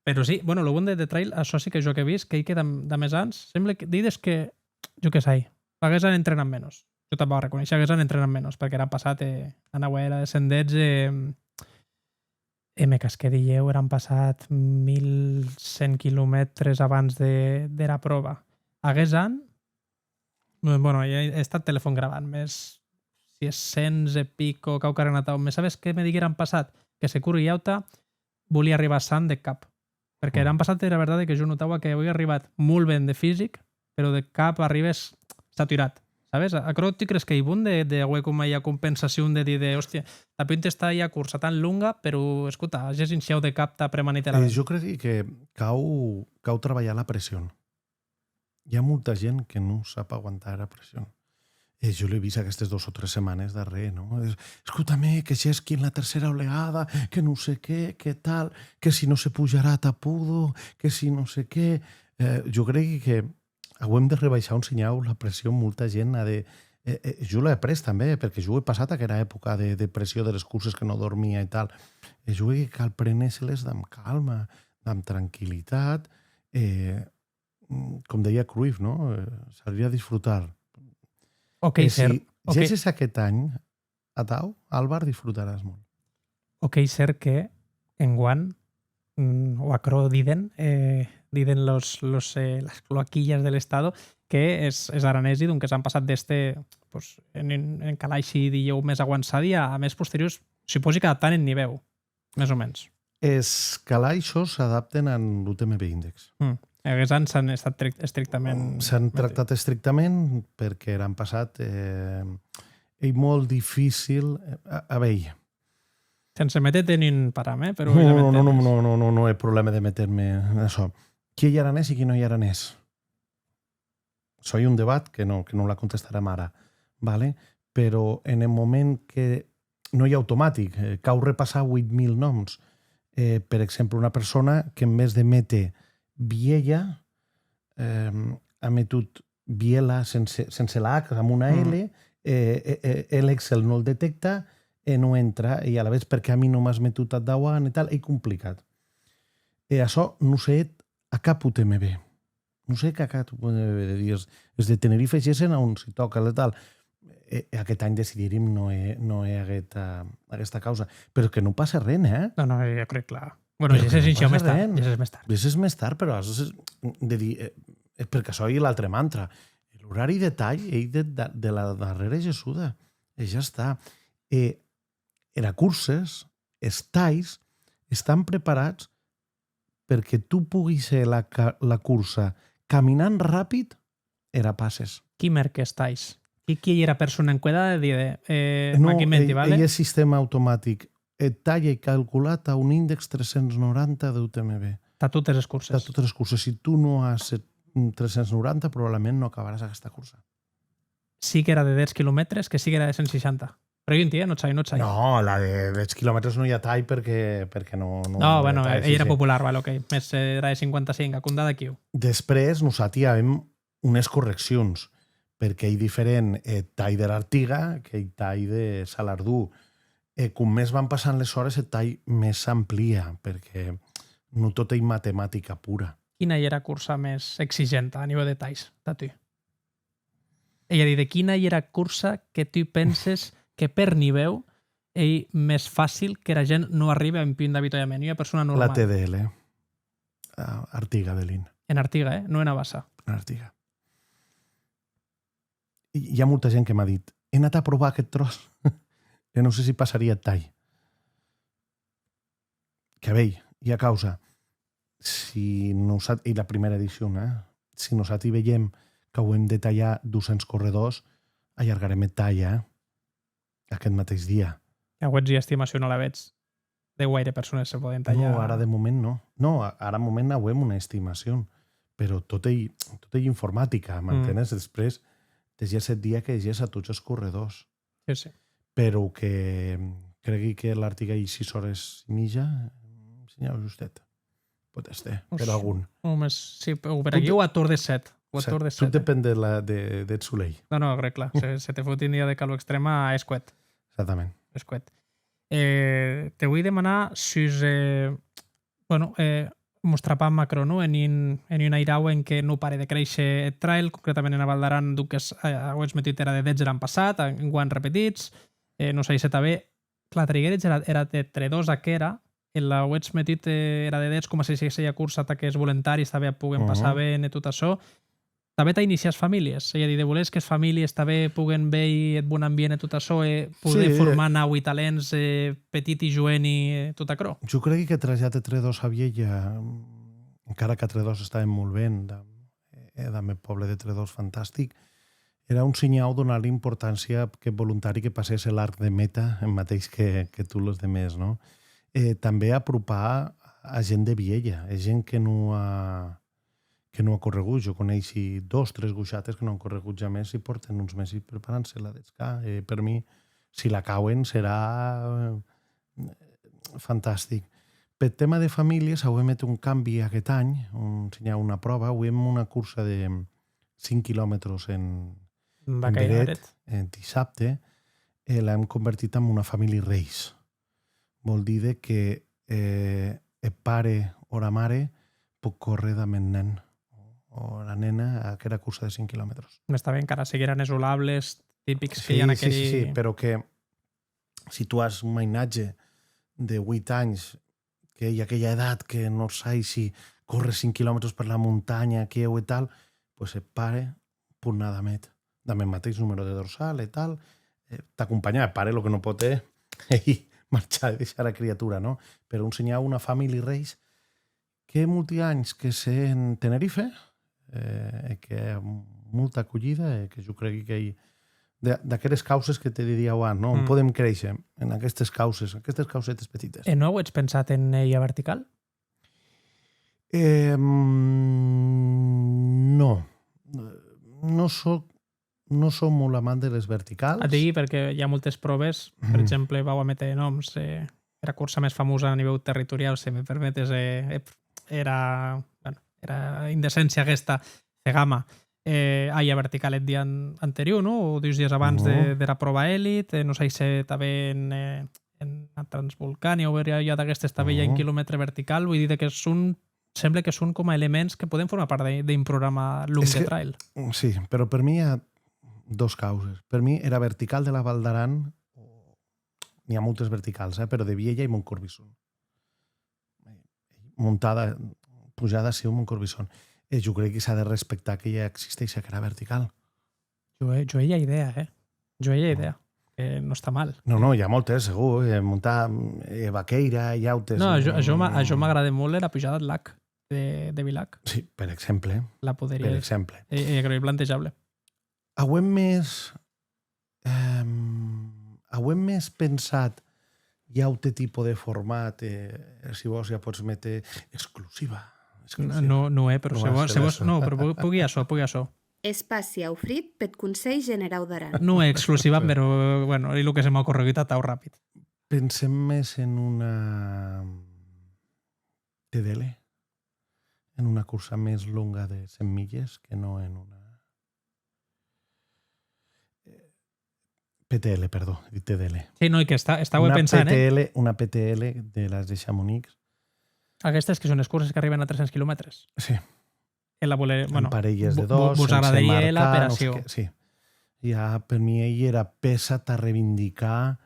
Però sí, bueno, lo bon de, de trail, açò sí que jo ac è vist, qu'ei que damb, damb es ans, semble que, dides que, jo que sai, aguest an entrenan menos. Jo tanpòc arreconeishia, aguest an entrenan menos, perque er an passat, eh, anaua era de cent dètz, eh, e me casquè dilhèu, er an passat mil cent quilomètres abans de, dera pròva. Aguest an, bueno, è, è estat telefòn gravant, mès sies cents e pico, quauquarren atau. Mès sabes qué me digueren passat? Que se curi auta, volia arribar san de cap. Perque er an passat era vertat que jo notaua que auia arribat molt ben de fisic, però de cap arribes saturat. Sabes? Aquerò tu crees qu'ei bon de, de auer coma ua compensacion de díder, òstia, t'apuntes tà ua corsa tan longa, però, escota, ages un shinhau de cap tà premanir-te la... Eh, ben. Jo crec que cau, cau trabalhar la pression. I a molta gent que non sap aguantar era pression. E jo l'è vist aguestes dos o tres setmanes darrèr, no? Es-, escota-me, que gesqui en la tercera oleada, que non sé qué, que tal, que si no se pujarà tà Pudo, que si no sé qué. Eh, jo cregui que auem de rebaishar un shinhau la pression, molta gent a de... Eh, eh, jo l'è après tanben, eh, perque jo è passat aquera epòca de, de pression, des curses que non dormia e tal. E jo crec que cal préner-se-les damb calma, damb tranquillitat, e, mm, com deia Cruyff, no? Eh, salir a disfrutar. Ok, e si gesses aquest any atau, Alvar, disfrutaràs molt. Ok, cèrt que enguan, mm, o aquerò diden, eh, diden los, los, eh, las cloaquillas del Estado, que es, es aranesi, donques, an passat d'èster, pues, en un, en calaishi, dilhèu, mès auançadi a, a mès posteriors, supòsi qu'adaptant eth nivèu. Mès o mens. Es calaishos s'adapten an l'U T M B Index. Mm. E aguest an s'an estat tric-, estrictament... S'an tractat estrictament perque er an passat, eh, ei molt dificil, eh, a, a veir. Sense méter-te en un param, eh, però... No, no, no, no, no, no, non è problèma de méter-me en açò. Qui ei aranés e qui non ei aranés? Açò ei un debat que non, que non la contestarem ara, vale? Però en eth moment que non ei automatic, eh, cau repassar ueit mil nòms. Eh, per exemple, una persona que en vès de méter Vielha, eh, a metut Viela sense, sense la H, amb una L, eh, eh, eh, e l'Excel non el detecta e non entra, e alavetz perqué a mi non m'as metut ath dauant e tal, ei complicat. E açò non se hèt a cap U T M B. Non sé, caca, tu podes de dir, es de Tenerife gessen a on si toca e tal. E, e aquest any decidirim no é, no é aguesta, aguesta causa. Però que non passe ren, eh? No, no, jo crec clar. Bueno, però ja que s'és no un xiu passa més tard, ren. Ja s'és més tard. Ja s'és més tard, però has de, de dir, eh, eh, perquè açò ei l'altre mantra. L'horari de talh ei de, de, de la darrera gessuda. E ja està. E era curses, es talhs, estan preparats perquè tu puguis hèr la ca-, la cursa caminant ràpid, era passes. Qui mèrque es talhs? Qui, qui ei era persona encuedada de díder, eh, no, m'ac inventi, ei, vale? Ei eth sistèma automatic. Eth talh ei calculat a un índex tres cents noranta d'U T M B. Tà totes es curses. Tà totes es curses. Si tu non as, eh, tres cents noranta, probablement non acabaràs aguesta cursa. Sigue era de dètz quilomètres, que sigue era de cent seishanta. Pregunti, eh? Non sai, non sai. No, la de dètz quilomètres non i a talh perquè, perquè non, non, non, bueno, talh, eh, sí, era popular, vale, ok. Mès, eh, era de cinquanta-cinc, a compdar d'aquiu. Després, nosati avem unes correccions, perquè ei diferent eth talh der Artiga qu'eth talh de Salardú. E com mès van passant les hores, eth talh mès s'amplia, perquè non tot ei matematica pura. Quina ei era cursa mès exigenta a nivèu de talhs, tà tu? Ei a díder, quina ei era cursa que tu penses que per nivèu ei mès facil qu'era gent non arribe a un punt d'avitualhament, ua persona normala? La T D L, a Artiga de Lin. En Artiga, eh? Non en Abassa. En Artiga. I, i a molta gent que m'a dit, "È anat a provar aquest tros." E non sé si passaria eth talh. Que vei, i a causa, si nosat-, ei la primera edicion, eh? Si nosati veiem qu'auem de talhar dos cents corredors, allargarem eth talh, eh? Aqueth mateix dia. Auetz ua estimacion alavetz de guaire persones se poden talhar? No, ara de moment no. No, a-, ara de moment auem una estimacion, però tot ei, tot ei informatica, m'entenes? Després, de gésser eth dia que gésser a tots es corredors. Sí, sí. Però que, mm, cregui que l'Artiga ei sis ores e mitja, mm, senhau justet. Pòt èster, per algun. Òmes, sí, o per aquí o a torn de sèt. O a torn de sèt, eh? Tot depèn de la, de, deth solei. No, no, crec clar. Se, se te fot un dia de calor extrèma, es cuet. Exactament. Es cuet. Eh, te voi demanar sus, eh, bueno, eh, mos trapam aquerò, non? En un, en un airau en qué non pare de créisher eth trail, concretament ena Val d'Aran, donques, eh, auetz metut era de dètz er an passat, enguan repetitz, eh, non sai se tanben, clar, trigueretz era, era de Tredòs aquera, e l'auetz metut, eh, era de dètz coma se siguesse ua corsa tà qu'es voluntaris tanben ac poguen passar ben e tot açò. Tanben tà iniciar es familhes, ei a díder, de voler qu'es familhes tanben poguen veir eth bon ambient e tot açò, e poder formar naui talents, eh, petiti, joeni, e tot aquerò. Jo cregui que eth trajècte Tredòs a Vielha, encara que a Tredòs estàvem molt ben, damb, e damb eth pòble de Tredòs fantastic, era un shinhau donar-li importància a aqueth volontari que passèsse l'arc de meta, en mateix que, que tu los demés, non? E tanben apropar a gent de Vielha, e gent que non a, que non a corregut. Jo coneishi dos, tres goishates que non an corregut jamès e pòrten uns mesi preparant-se la dètz K. E per mi, si l'acauen, serà, eh, fantastic. Peth tèma de familhes, auem hèt un cambi aguest any, un shinhau, una pròva, auem una cursa de cinc quilomètres en, en Beret, en dissabte, e l'am convertit en una family race. Vòl díder que, eh, eth pare o era mare pòt córrer damb eth nen o era nena a aquera cursa de cinc quilomètres. Mès tanben encara seguiràn es olables tipics que i a en aqueri... Sí, sí, sí, però que si tu as un mainatge de ueit ans, qu'ei aquella edat que non sai si córrer cinc quilomètres per la montanha, aqueu e tal, pues eth pare pòt anar damb eth, damb eth mateix numèro de dorsal e tal, eh, t'acompanhar. Eth pare lo que non pòt, eh, ei marchar e deishar era criatura, non? Però un shinhau, una family race, que hè molti ans que se hè en Tenerife, eh, e que hè molta aculhida, e que jo cregui qu'ei de, d'aqueres causes que te didia abans, non? Mm. Podem créisher en aquestes causes, aquestes causetes petites. E non auetz pensat en ua vertical? Eh, mm, non. Non sò non sò molt amant de les verticals. Ac digui perque i a moltes pròves, per exemple, vau a méter nòms, eh, era corsa mès famosa a nivèu territoriau, se me permetes, eh, eh, era, bueno, era indecéncia aguesta, Cegama, eh, a ua vertical eth dia an-, anterior, non? O dus dies abans de, dera pròva elit, eh, non sai se tanben en, eh, en Transvolcània o ua, ua d'aguestes tanben i a un quilomètre vertical, voi díder que son sembla que son coma elements que poden formar part de, d'un programa long de trail. Sí, però per mi hi ha dos causes. Per mi, era vertical de la Val d'Aran, n'i ha moltes verticals, eh, però de Vielha i Montcorbisson. Montada, pujada, sí, Montcorbisson. E jo crec que s'ha de respectar que ja existeix aquera vertical. Jo, eh, jo ei idea, eh? Jo ei idea. Que no està mal. No, no, hi ha moltes, segur. Eh, montar, eh, Vaqueira, i autes. No, a jo, a jo m'a-, a jo m'agrada molt era pujada ath Lac, de, de Vilac. Sí, per exemple. La podria... Per exemple. Eh, eh, crec plantejable. Auem mès, ehm, auem mès pensat i aute tipo de format, eh, si vòs ja pots méter exclusiva. Exclusiva. No, no, eh, però se vòs, se vòs, no, però pogui açò, pogui açò. Espaci aufrit peth Conselh Generau d'Aran. Non exclusivament, però, bueno, ei lo que se m'a ocorregut atau rapid. Pensem mès en una T D L, en una cursa mès longa de cent milles que no en una, eh, P T L, perdó, he dit T D L. Sí, no, i que està, estava pensant, eh? Una P T L, una P T L de las de Chamonix. Aquestes que són les curses que arriben a tres-cents quilòmetres. Sí. E la voler, bueno, en parelles de dos, vos agradaria la operació. Sí. Ja, per mi, ei era peça tà reivindicar,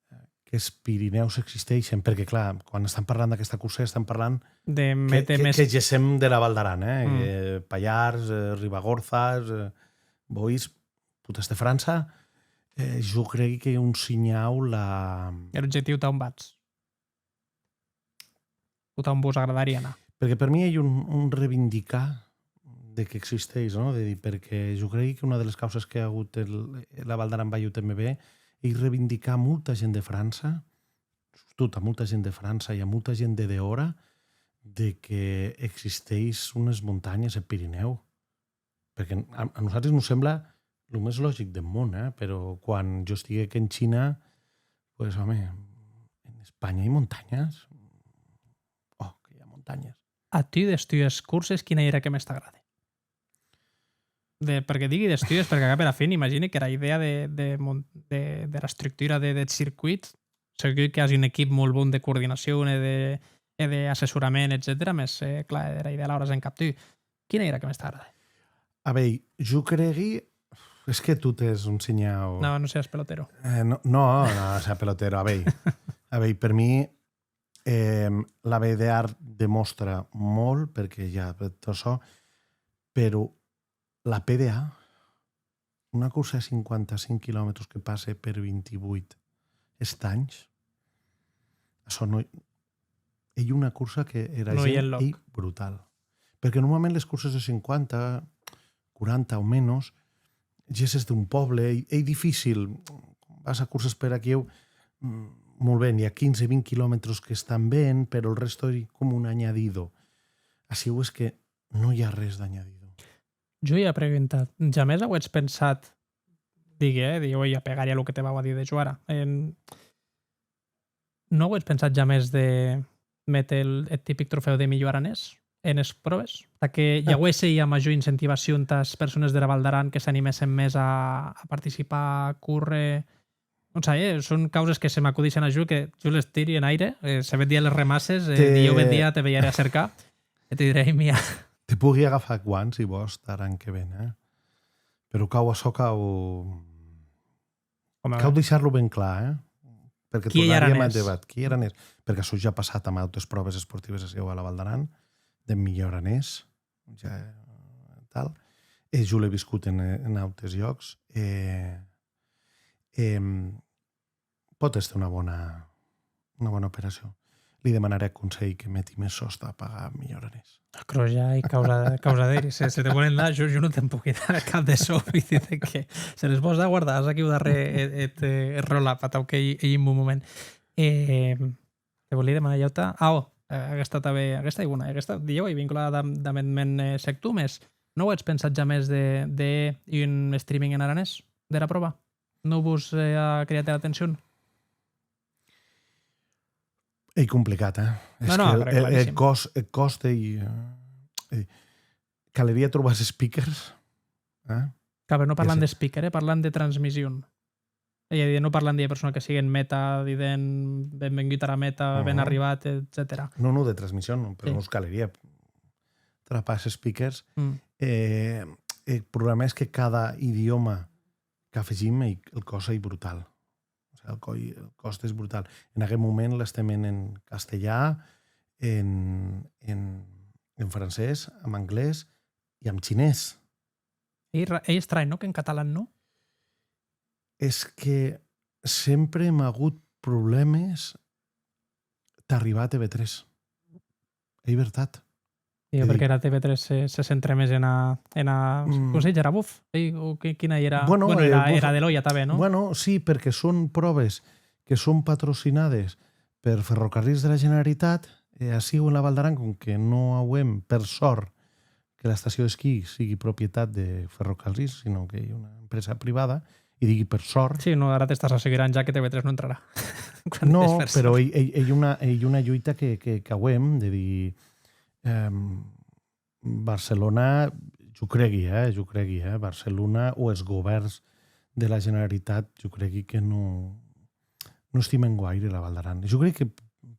eh, qu'es Pirineus existeixen, perquè, clar, quan estan parlant d'aquesta cursa, estan parlant de que, que, que gessem de la Val d'Aran, eh? Mm. Eh, Pallars, eh, Ribagorzas, eh, Boís, tot este França. Eh, jo crec que un signau la... Er objectiu tà on vatz? O tà on vos agradarie anar? Perquè per mi ei un, un reivindicar de que existeix, no? De dir, perquè jo crec que una de les causes que ha hagut el, la Val d'Aran Vall U T M B ei reivindicar a molta gent de França, sobretot a molta gent de França i a molta gent de dehòra, de que existeix unes montanhes, el Pirineu. Perquè a, a nosaltres nos sembla lo més lògic del món, eh? Però quan jo estiguec en China, pues, home, en España hay montañas. Oh, que hi ha montañas. A tu, des tues curses, quina ei era que mès t'agrade? De, perquè digui des tues, perquè cap a la fin, imagini que era idea de, de mon-, de, de l'estructura de, deth circuit, segur que as un equip molt bon de coordinacion e de, e d'assessorament, etcetèra, mès, eh, clar, era idea l'auràs en cap tu. Quina ei era que mès t'agrade? A veir, jo cregui... És que tot és un signau. No, no seas pelotero. Eh, no, no, no sea pelotero. A veir, a veir, per mi, eh, la B D A demòstra molt, perquè ja tot açò, però la P D A, una cursa de cinquanta-cinc quilòmetres que passe per vint-i-vuit estanys, açò no, ei una cursa que era gent ei brutal. Perquè normalment les curses de cinquanta, quaranta o menos, gesses d'un poble, ei, ei dificil. Vas a curses per aquiu, mm, molt ben, i a quinze, vint quilòmetres que estan ben, però el resto ei com un añadido. Aciu és que no hi ha res d'añadido. Jo i a preguntat, jamès auetz pensat, digui, eh, digui, oi, apegaria lo que te vau a dir de jo ara, en, non auetz pensat jamès de méter el, eth tipic trofèu de milhor aranés enes pròves? Tà que i auesse ua major incentivacion tàs persones dera Val d'Aran que s'animessen mès a, a participar, a córrer, non sai, eh? Son causes que se m'acudissen a jo, que jo les tiri en aire, eh, se bèth dia les remasses, eh, dilhèu bèth dia te veirè a cercar e te dirè, mia. Te pogui agafar guants, si vòs, tà ar an que ven, eh? Però cau açò, cau, cau deishar-lo ben clar, eh? Perquè tornaríem ath debat. Qui ei aranés? Qui ei aranés? Perquè açò ja a passat amb autes pròves esportives aciu a la Val d'Aran, de milhor aranés, ja, tal. E jo l'è viscut en, en autes llocs. E, e, pòt èster una bona, una bona operacion. Li demanarè ath Conselh que meti mès sòs tà pagar milhor aranés. Aquerò ja ei causa, causa d'eri. Se, se te vòlen dar, jo, jo non te'n pogui dar cap de sòu, vull dir que se les vòs dar, guarda, as aquiu darrèr eth, eth, eh, eth roll-up, atau qu'ei, ei un bon moment. Eh, te volia demanar ua auta. Ah, oh, eh, aguesta tanben, aguesta ei bona, aguesta, dilhèu ei vinculada damb, damb eth mèn, eh, sector, mès non auetz pensat jamès de, de un streaming en aranés dera pròva? Non vos, eh, a criat era atencion? Ei complicat, eh? No, no, però claríssim. Eth còst, eth còst ei, eh, ei, calerie trobar es speakers, eh? Clar, però non parlam de speaker, eh? Parlam de transmission. Ei a díder, non parlam d'ua persona que sigue en meta, dident, "Benvengut ara meta, ben arribat", etcetèra. Non, non, de transmission, non, però mos calerie trapar speakers, mm, eh, eth problèma es que cada idiòma qu'afegim, ei, el còst ei brutal. O sigui, el coi-, el còst es brutal. En aguest moment l'estem en, en castelhà, en, en, en francés, en anglés e en xinés. Ei ra-, ei estranh, non? Qu'en catalan non? Es que sempre èm agut problèmes tà arribar a T V tres. Ei vertat. Digo, perque era T V tres se, se centre mès ena, ena, mm, com se ditz, era buf? Ei, o qui-, quina ei era? Bueno, bueno, era, eh, buf, era de l'Oia tanben, non? Bueno, sí, perque son pròves que son patrocinades per Ferrocarrils de la Generalitat, e aciu en la Val d'Aran, com que non auem, per sòrt, que l'estacion d'esquí sigui propietat de Ferrocarrils, sinó qu'ei una empresa privada, e digui per sòrt. Sí, non, ara t'estàs assegurant ja que T V tres non entrarà. Quan... Non, però ei, ei, ei una, ei una lluita que, que, qu'auem, de dir, ehm, Barcelona, jo cregui, eh, jo cregui, eh, Barcelona o es govèrns de la Generalitat, jo cregui que non, non estimen guaire la Val d'Aran. Jo crec que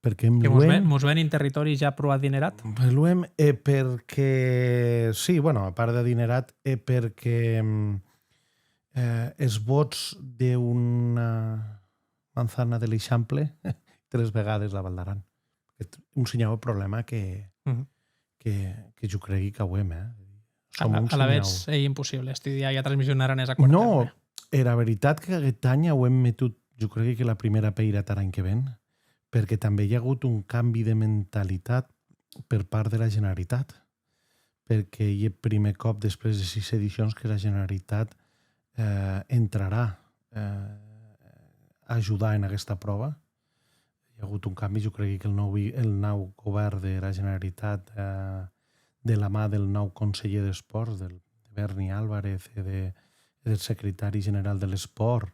perque èm luenh. Que mos ven, mos ven un territòri ja pro adinerat? Luenh, e perque, sí, bueno, a part d'adinerat, e perque, mm, eh, es vòts d'una manzana de l'Eixample, tres vegades la Val d'Aran. Eth un shinhau de problèma que, mhm, que, que jo cregui qu'auem, eh? Som un shinhau. Alavetz, ei impossible estudiar ua transmission aranesa a quart terme. Non, era veritat que aguest an auem metut, jo cregui que la prumèra pèira tar an que ven, perque tanben i a agut un cambi de mentalitat per part de la Generalitat, perque ei eth prumèr còp después de sis edicions que la Generalitat, eh, entrarà, eh, a ajudar en aguesta pròva. I a agut un cambi, jo cregui que el nau, el nau govèrn de la Generalitat, eh, de la mà del nau conselhèr d'Espòrts, del, de Berni Álvarez e de, e del secretari general de l'Espòrt,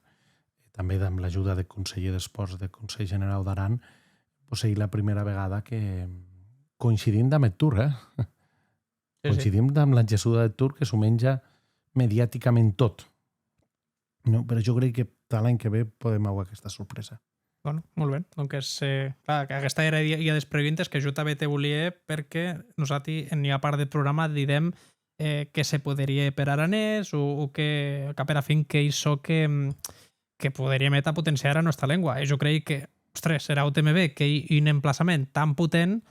e tanben damb l'ajuda deth conselhèr d'Espòrts deth Conselh Generau d'Aran, pues, ei la prumèra vegada que coincidim damb eth Tour, eh? Sí, sí. Coincidim damb la gessuda deth Tour, que s'ho menja mediaticament tot. Non, però jo crec que tà l'any que ve podem auer aquesta sorpresa. Bueno, molt ben. Donques, eh, clar, que aguesta èra ua, ua des preguntes que jo tanben te volia hèr, perque nosati en ua part deth programa didem, eh, qué se poderie hèr per aranés o, o qué, cap era fin, qué ei çò que, mm, que poderie méter a potenciar era nòsta lengua. E jo crei que, ostres, era U T M B, qu'ei un emplaçament tan potent,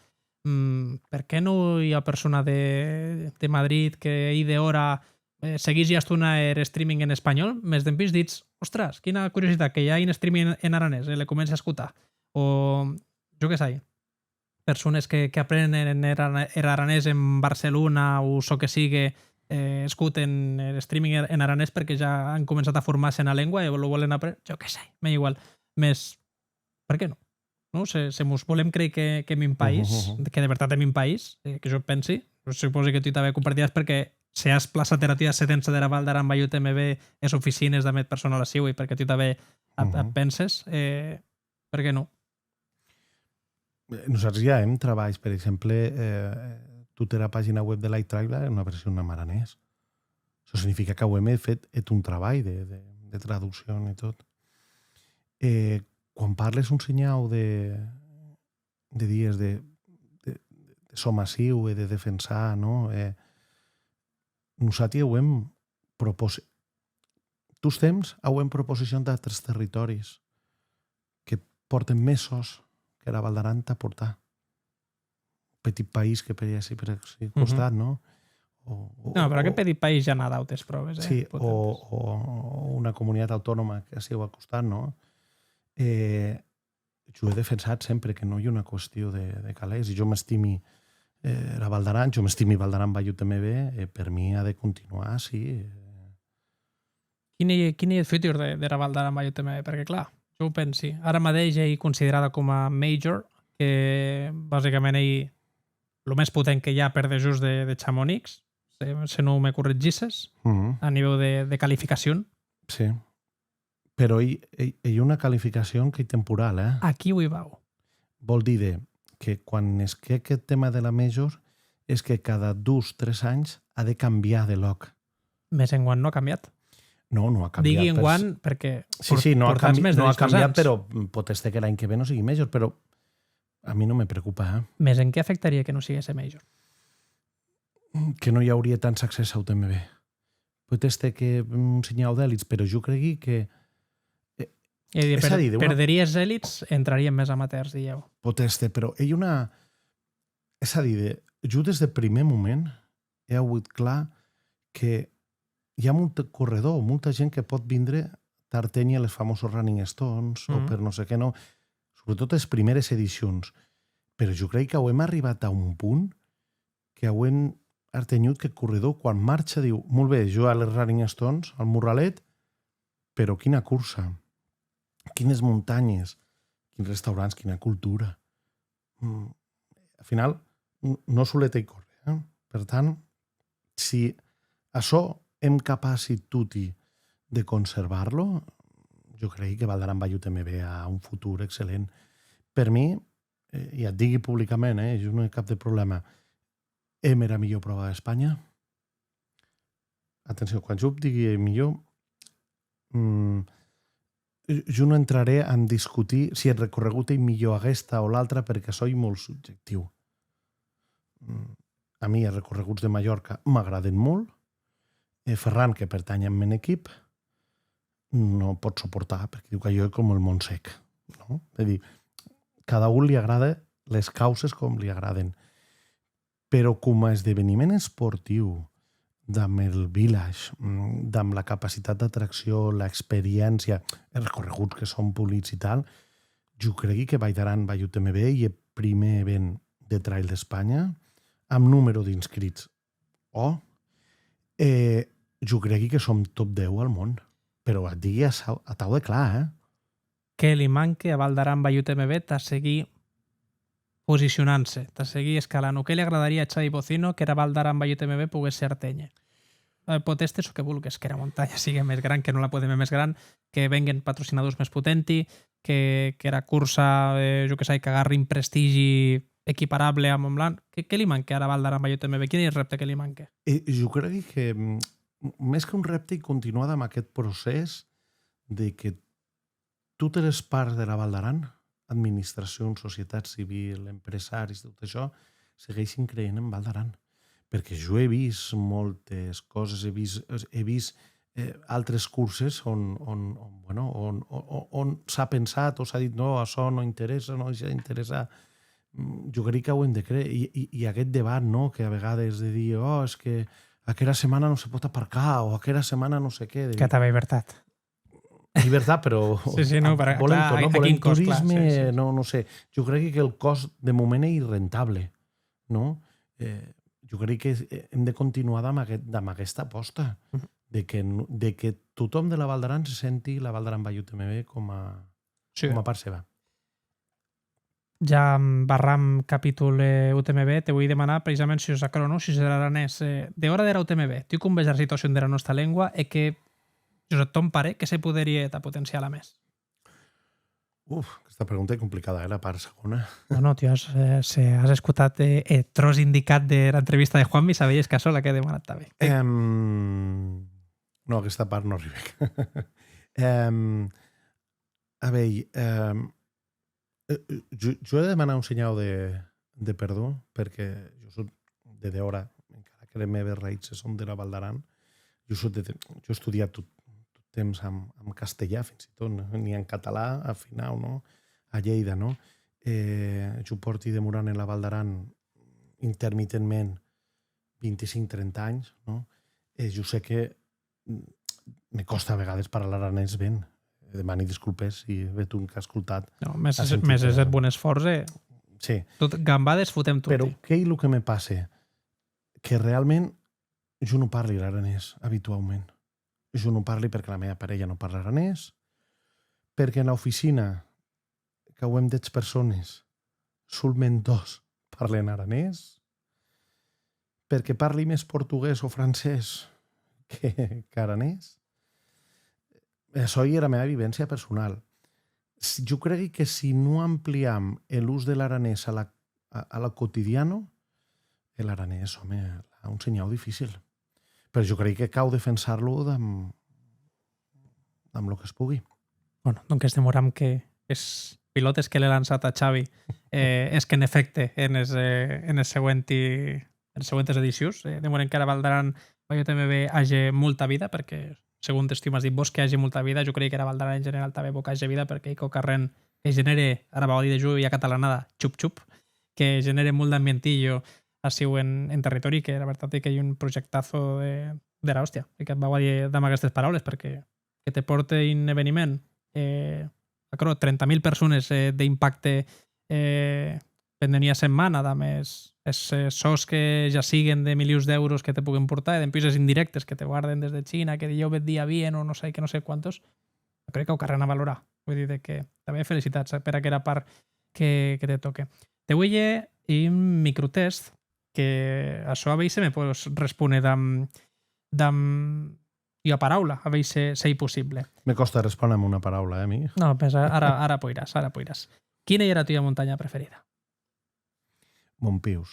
mm, per qué non ua persona de, de Madrid que ei dehòra, eh, seguís ua estona er streaming en espanhòl, mès dempús ditz, ostres, quina curiositat, que i a un streaming en, en aranés, e le comence a escotar. O, jo qué sai, persones que, que aprenen er, er aranés en Barcelona o çò que sigue, eh, escoten er streaming en, en aranés perque ja an començat a formar-se ena lengua e lo vòlen apréner, jo qué sai, m'ei igual. Mès, per qué non? Non? Se, se mos volem creir que, qu'èm un país, que de vertat èm un país, eh, que jo pensi, jo supòsi que tu tanben compartiràs, perque se as plaçat era tua sedença dera Val d'Aran baix U T M B, es oficines damb eth personal aciu, e perque tu tanben ac, ac penses, eh, per qué non? Eh, nosati ja hèm trabalhs, per exemple, eh, tota era pagina web de Light Tribal, era ua version en aranés. Açò significa qu'auem hèt, hèt un trabalh de, de, de traduccion e tot. E quan parles un shinhau de, de dies de, de, de sòm aciu e de defensar, non? Eh, nosati auem propos-, tostemps auem proposicion d'autes territòris que pòrten mès sòs qu'era Val d'Aran tà portar. Petit País, que per ací, per ací costat, non? O, o, non, però aqueth Petit País ja n'a d'autes pròves, eh, sí, potentes. O, o una comunitat autonòma que aciu a costat, non? Eh, jo è defensat sempre que non ei una qüestió de, de calés. Jo m'estimi, eh, era Val d'Aran, jo m'estimi Val d'Aran baix U T M B, e per mi a de continuar, sí. Quin ei, quin ei eth futur de, dera Val d'Aran baix U T M B? Perque, clar, jo pensi, ara madeish ei considerada coma major, que basicament ei lo mès potent que i a per dejós de, de Chamonix, se, se non me corregisses, a nivèu de, de qualificacion. Sí. Però ei, ei, ei una qualificacion qu'ei temporal, eh? Aquiu i vau. Vol díder que quan es que aqueth tema de la major es que cada dus, tres ans a de cambiar de lòc. Mès enguan non a cambiat. Non, non a cambiat. Digui enguan perque... Sí, sí, non a cambiat, però pòt èster que l'any que ve non sigui major, però a mi non me preocupa, eh? Mès en qué afectarie que non siguesse major? que non i aurie tant accès au T M B. Pòt èster que un senhau d'elits, però jo cregui que, eh, E dir, és a per, dir, d'una perderies elits, entrarien més amateurs, dilhèu. Pòt èster, però ei una... És a dir, de, jo des de primer moment he auut clar que hi ha molt corredor, molta gent que pot vindre tà arténher les famosos Running Stones o Mhm. per no sé què, no? Sobretot les primeres edicions. Però jo crec que auem arribat a un punt que auem artenhut que corredor, quan marcha, diu: «Molt bé, jo a les Running Stones, al Morralet, però quina cursa, quines montanhes, quins restaurants, quina cultura.» Mm, al final, n-, no solet ei córrer, eh? Per tant, si açò èm capaci toti de conservar-lo, jo crec que Val d'Aran va, jo, també ve a un futur excel·lent. Per mi, eh, i et digui públicament, eh, jo no hi cap de problema, èm era millor pròva d'Espanya. Atenció, quan jo digui millor, mm, jo no entraré en discutir si el recorregut ei millor aguesta o l'altra, perquè soi molt subjectiu. Mm, a mi els recorreguts de Mallorca m'agraden molt. E Ferran, que pertany al men equip, no pot suportar, perquè diu que jo com el Montsec, no? És a dir, cada un li agrada les causes com li agraden. Però com a esdeveniment esportiu, damb el village, mm, damb la capacitat d'atracció, l'experiència, els recorreguts que són polits i tal, jo cregui que Vall d'Aran, Vall U T M B, ei el primer event de trail d'Espanya, amb número d'inscrits, o, eh, jo cregui que som top deu al món. Però et digui a, atau de clar, eh? Qué li manque a Val d'Aran Vall U T M B tà seguir posicionant-se, tà seguir escalant? O qué li agradarie a Xavi Bocino qu'era Val d'Aran Vall U T M B poguesse arténher? Eh, pòt èster çò que vulgues, qu'era montanha sigue mès gran, que non la podem hèr mès gran, que venguen patrocinadors mès potenti, que, qu'era cursa, eh, jo que sai, qu'agarri un prestigi equiparable a Montblanc. Qué, qué li manque ara Val d'Aran Vall U T M B? Quin ei eth rèpte que li manque? E jo cregui que, mm, mès que un rèpte, ei continuar damb aquest procès de que totes les parts dera Val d'Aran, administracion, societat civil, empresaris, tot això, segueixin creient en Val d'Aran. Perquè jo he vist moltes coses, he vist, he vist, eh, altres curses on, on, on, bueno, on, on, on s'ha pensat o s'ha dit: «No, açò no interessa, no, això interessa.» Mm, jo crec que ho hem de creure. I, i, i aquest debat, no?, que a vegades de dir: «Oh, és que aquera setmana no se pot aparcar», o «Aquera setmana no sé què». De Que dir, tanben ei vertat. ei vertat, però Sí, sí, no, però, volem clar, tot, no? a, a Volem quin cost, clar, turisme, sí, sí. No, no sé. Jo crec que el cost de moment és irrentable, no? Eh, jo crec que, eh, hem de continuar amb aquest, amb aquesta aposta, Mhm. de que, n-, de que tothom de la Val d'Aran se senti la Val d'Aran Vall U T M B com a, Sí. com a part seva. Ja, mm, barram capítol, eh, U T M B, te voi demanar precisament sus aquerò, no? Sus er aranés. Eh, dehòra dera U T M B, tu com ves era situacion dera nòsta lengua e que, Josep, ton parer, qué se poderie hèr tà potenciar-la mès? Uf, aquesta pregunta és complicada, eh, la part segona. No, no, tio, has, eh, se has escotat, eh, eth tròç indicat dera entrevista de Juanmi, sabeies qu'açò l'ac è demanat tanben. Em, no, aquesta part no arribèc. Em, a veir, em, eh, jo, jo he de demanar un senhau de, de perdó, perquè jo soc de dehòra, encara que les meves raïtses son de la Val d'Aran. Jo soc de, jo he estudiat tot, tot temps en, en castellà, fins i tot, no? Ni en català, al final, no? A Lleida, no? Eh, jo porti demorant en la Val d'Aran intermitentment vint-i-cinc, trenta anys, no? E jo sé que, mm, me còsta a vegades parlar aranés ben. Demani disculpes si ve tu qu'as escoltat. No, mès Has és, sentit, mès és eh? Eth bon esfòrç, eh? Sí. Tot, gambades fotem toti. Però què ei lo que me passe? Que realment jo no parli l'aranés habitualment. Jo no parli perquè la meva parella no parla aranés, perquè en l'oficina qu'auem dètz persones, solament dos parlen aranés, perquè parli mès portugués o francés que, que aranés. Açò ei era meva vivència personal. Si, jo cregui que si non ampliam l'ús de l'aranés a la, a, a la quotidiano, l'aranés, òme, a un senhau dificil. Però jo crec que cau defensar-lo damb, damb lo que es pugui. Bueno, donques demoram que es pilòtes que l'è lançat a Xavi, eh, es qu'en efècte en es, eh, en es següenti enes següentes edicions. Eh, demorem qu'era Val d'Aran Vaiòt M B age molta vida, perque, segon tu m'as dit, vòs que age molta vida, jo crei qu'era Val d'Aran en general tanben vò qu'age vida, perque ei quauquarren que genère, ara vau a díder jo ua catalanada, chup chup, que genère molt d'ambientillo aciu en, en territòri, que era vertat ei qu'ei un projectazo de, dera òstia. E que vau a díder damb aguestes paraules, perque que te pòrte un eveniment, eh, aquerò, trenta mil persones, eh, d'impacte, eh, pendent ua setmana, damb es, es, eh, sòs que ja siguen de milions d'èuros que te poguen portar, e dempús es indirèctes que te guarden des de China, que dilhèu bèth dia vien o non sai que non sai quantos, aquerò ei quauquarren a valorar. Voi díder que tanben felicitats, eh, per aquera part que, que te tòque. Te voi hèr un microtèst que açò a veir se me pòs respóner damb, damb ua paraula, a veir se, s'ei possible. Me còsta respóner amb una paraula, eh, a mi. Non, pensa, ara, ara poiràs, ara poiràs. Quina ei era tua montanha preferida? Montpius.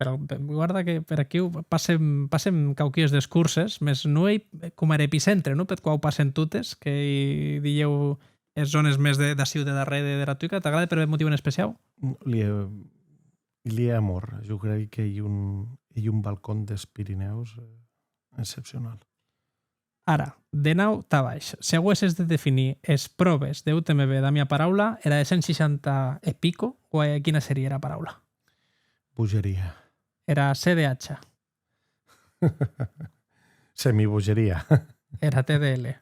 Però, pe-, guarda que per aquiu passen, passen quauquies des curses, mès non ei coma er epicentre, non? Peth quau passen totes, qu'ei, dilhèu, es zònes mès de, d'aciu de darrèr de, dera Tuca. T'agrade per un motiu en especiau? Li è, li è amor. Jo crei qu'ei un, ei un balcon des Pirinèus, eh, excepcional. Ara, de naut tà baish, se auesses de definir es pròves de U T M B damb ua paraula, era de cent seishanta e pico, guai, quina serie era paraula? Bogeria. Era C D H. Semibogeria. Era T D L.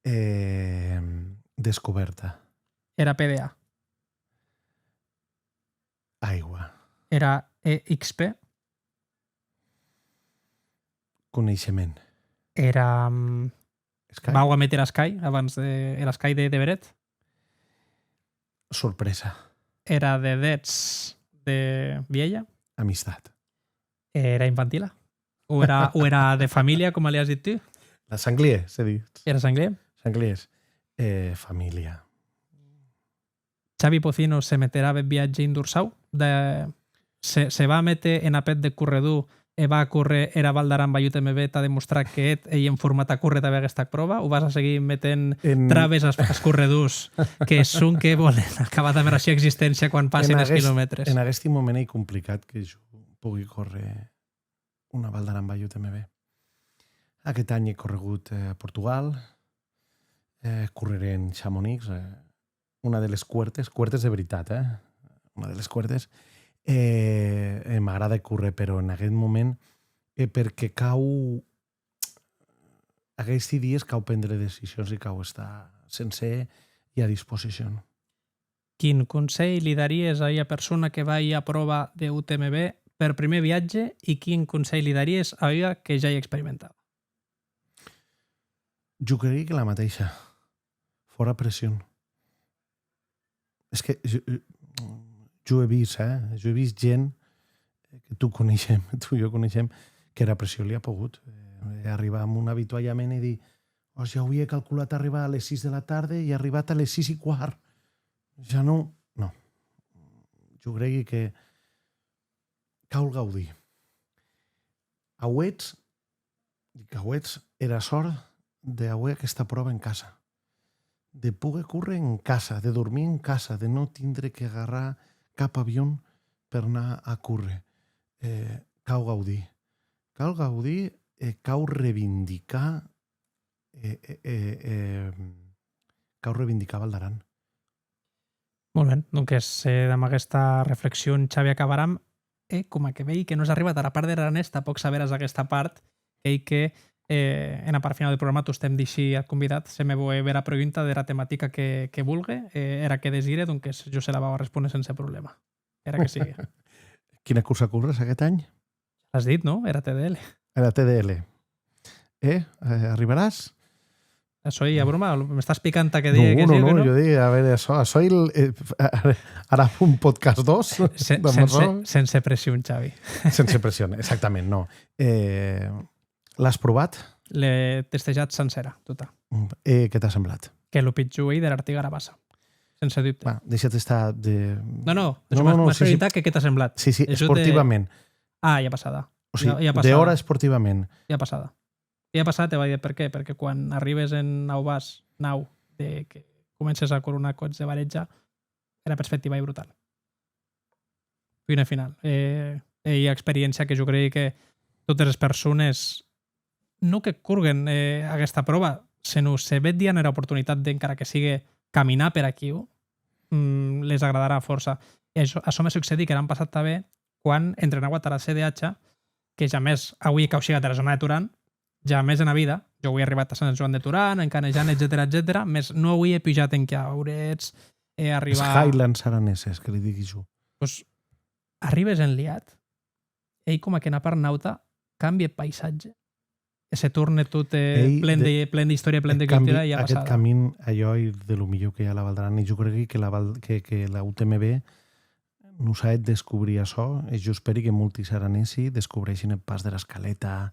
Eh, descoberta. Era P D A. Aigua. Era E X P. Coneishement. Era, mm, Sky. Vau a méter a Sky abans de, era Sky de, de Beret. Sorpresa. Era de dètz de Vielha. Amistat. Era infantila. O era, o era de familha, coma li as dit tu. La sanglier, se ditz. Era sanglier. Sangliers. Eh, familha. Xavi Pocino se meterà bèth viatge un dorsau, de, se, se va méter ena pèth deth corredor e va a córrer era Val d'Aran Vaiòt M B tà demostrar que eth ei en forma tà córrer tanben aguesta pròva, o vas a seguir metent en traves as, as corredors que sonque vòlen acabar damb era sua existéncia quan passen es quilomètres? En aguesti moment ei complicat que jo pogui córrer una Val d'Aran Vaiòt M B. Aquest any he corregut, eh, a Portugal, eh, correré en Chamonix, eh, una de les cuertes, cuertes de veritat, eh? Una de les cuertes. Eh, e m'agrada córrer, però en aguest moment, eh, perque cau, aguesti dies cau prendre decisions e cau estar sencer e a disposicion. Quin conselh li daries a ua persona que vai a pròva de U T M B per prumèr viatge e quin conselh li daries a ua que ja ei experimentada? Jo creigui que la madeisha. Fòra pression. Es que jo, jo, jo è vist, eh? Jo è vist gent que tu coneishem, tu e jo coneishem, qu'era pression li a pogut. Eh, arribar amb un avitualhament e dir, òstia, auie calculat arribar a les sis de la tarde e è arribat a les sis e quart. Ja non, non. Jo creigui que cau gaudir. Auetz, dic auetz, era sòrt d'auer aquesta pròva en casa. De poder córrer en casa, de dormir en casa, de non tindre que agarrar cap avion per anar a córrer. Eh, cau gaudir. Cau gaudir e cau reivindicar, e, e, e, e, cau reivindicar Val d'Aran. Molt ben, donques, eh, damb aguesta reflexion, Xavi, acabaram. E coma que vei que non as arribat ara part der aranés, tanpòc saberàs aguesta part, qu'ei que, eh, ena part finau deth programa tostemp deishi ath convidat se me vò hèr bèra pregunta dera tematica que, que volgue, eh, era que desire, donques jo se la vau a respóner sense problema. Era que sigue. Quina cursa corres aquest any? L'as dit, non? Era T D L. Era T D L. Eh? Eh, arribaràs? Açò ei a broma? M'estàs picant tà que digui que sí o que non? No, no, jo digui, a veure, açò, açò ei el, eh, ara un podcast dos, sen-, sense, sense pression, Xavi. Sense pression, exactament, no. Eh, l'as provat? L'è testejat sencèra, tota. Mm, e qué t'a semblat? Que lo pitjor ei der Artiga Arabassa. Sense dubte. Va, deixa't estar de... No, no, no, no, m'has, m'has sí, sí, preguntat que qué t'a semblat. Sí, sí, esportivament. Ah, ja passada. O sigui, ja, ja passada. D'hora esportivament. Ja passada. Ja passada, te vaig dir per qué. Perquè quan arribes en Naubàs, nau, de que comences a coronar còps de Varetja, era perspectiva ei brutal. fin e final. Eh, ei ua experiéncia que jo crei que totes es persones, non que corguen, eh, aguesta pròva, senon se bèth dia n'era oportunitat de, encara que sigue, caminar per aquiu, mm, les agradarà fòrça. E açò, açò me succedic er an passat tanben, quan entrenaua tara C D H, que jamès auie causigat era zòna de Toran, jamès ena vida. Jo auia arribat a Sant Joan de Toran, en Canejan, etcetèra, etcetèra, mès non auie pujat enquia Aurètz, e arribar... Es Highlands araneses, que li digui jo. Pues, arribes en Liat, ei coma que ena part nauta cambie eth paisatge, e se torne tot, eh, plen de, plen d'istòria, plen de cultura, e ua passada. Aguest camin, jo ei de lo milhor que i a la Val d'Aran, e jo crei que la Val, que, que la U T M B nos a hèt descobrir açò, e jo esperi que molti aranesi descobreishin eth Pas dera Escaleta,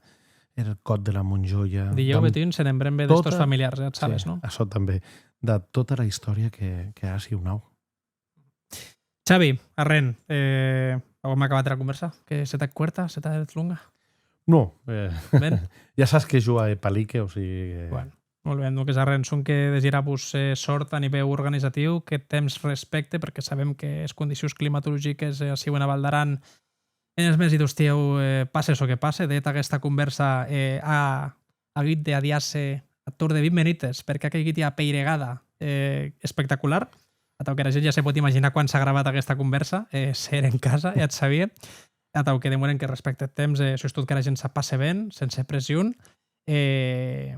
er Còth de la Montjòia. Dilhèu damb betuns se n'embrembe des tòs familiars, ja sabes, non? Açò tanben, de tota la istòria que, que a Siunau. Xavi, arren, eh, auem acabat era convèrsa, que se t'ac cuerta, se t'ac longa? Non, eh, ja saps que jo a e palique, o sigui que... Bueno, molt ben, donques arren, sonque desirabos, eh, sòrt a nivèu organizatiu, que temps respècte, perque sabem que es condicions climatologiques, eh, aciu ena Val d'Aran, enes mesi d'ostiu, eh, passe çò que passe. De hèt, aguesta convèrsa, eh, a agut de adiar-se ath torn de vint menutes, perque ac a hèit ua peiregada, eh, espectacular. Atau qu'era gent ja se pòt imaginar quan s'a gravat aguesta convèrsa, eh, se ère en casa, e ac sabie. Atau que demoren que respècte eth temps, eh, sustot qu'era gent s'a passe ben, sense pression. Eh,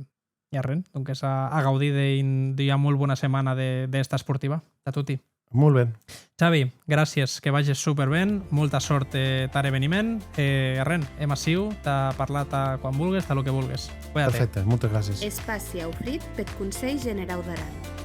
e arren, donques a, a gaudir de, d'ua molt bona setmana de, d'hèsta esportiva. Tà toti. Molt ben. Xavi, gràcies, que vages superben, molta sòrt, eh, tar eveniment, e arren, èm aciu tà parlar tà quan vulgues, tà lo que vulgues. Cuida-te. Perfècte, moltes gràcies. Espaci aufrit peth Conselh Generau d'Aran.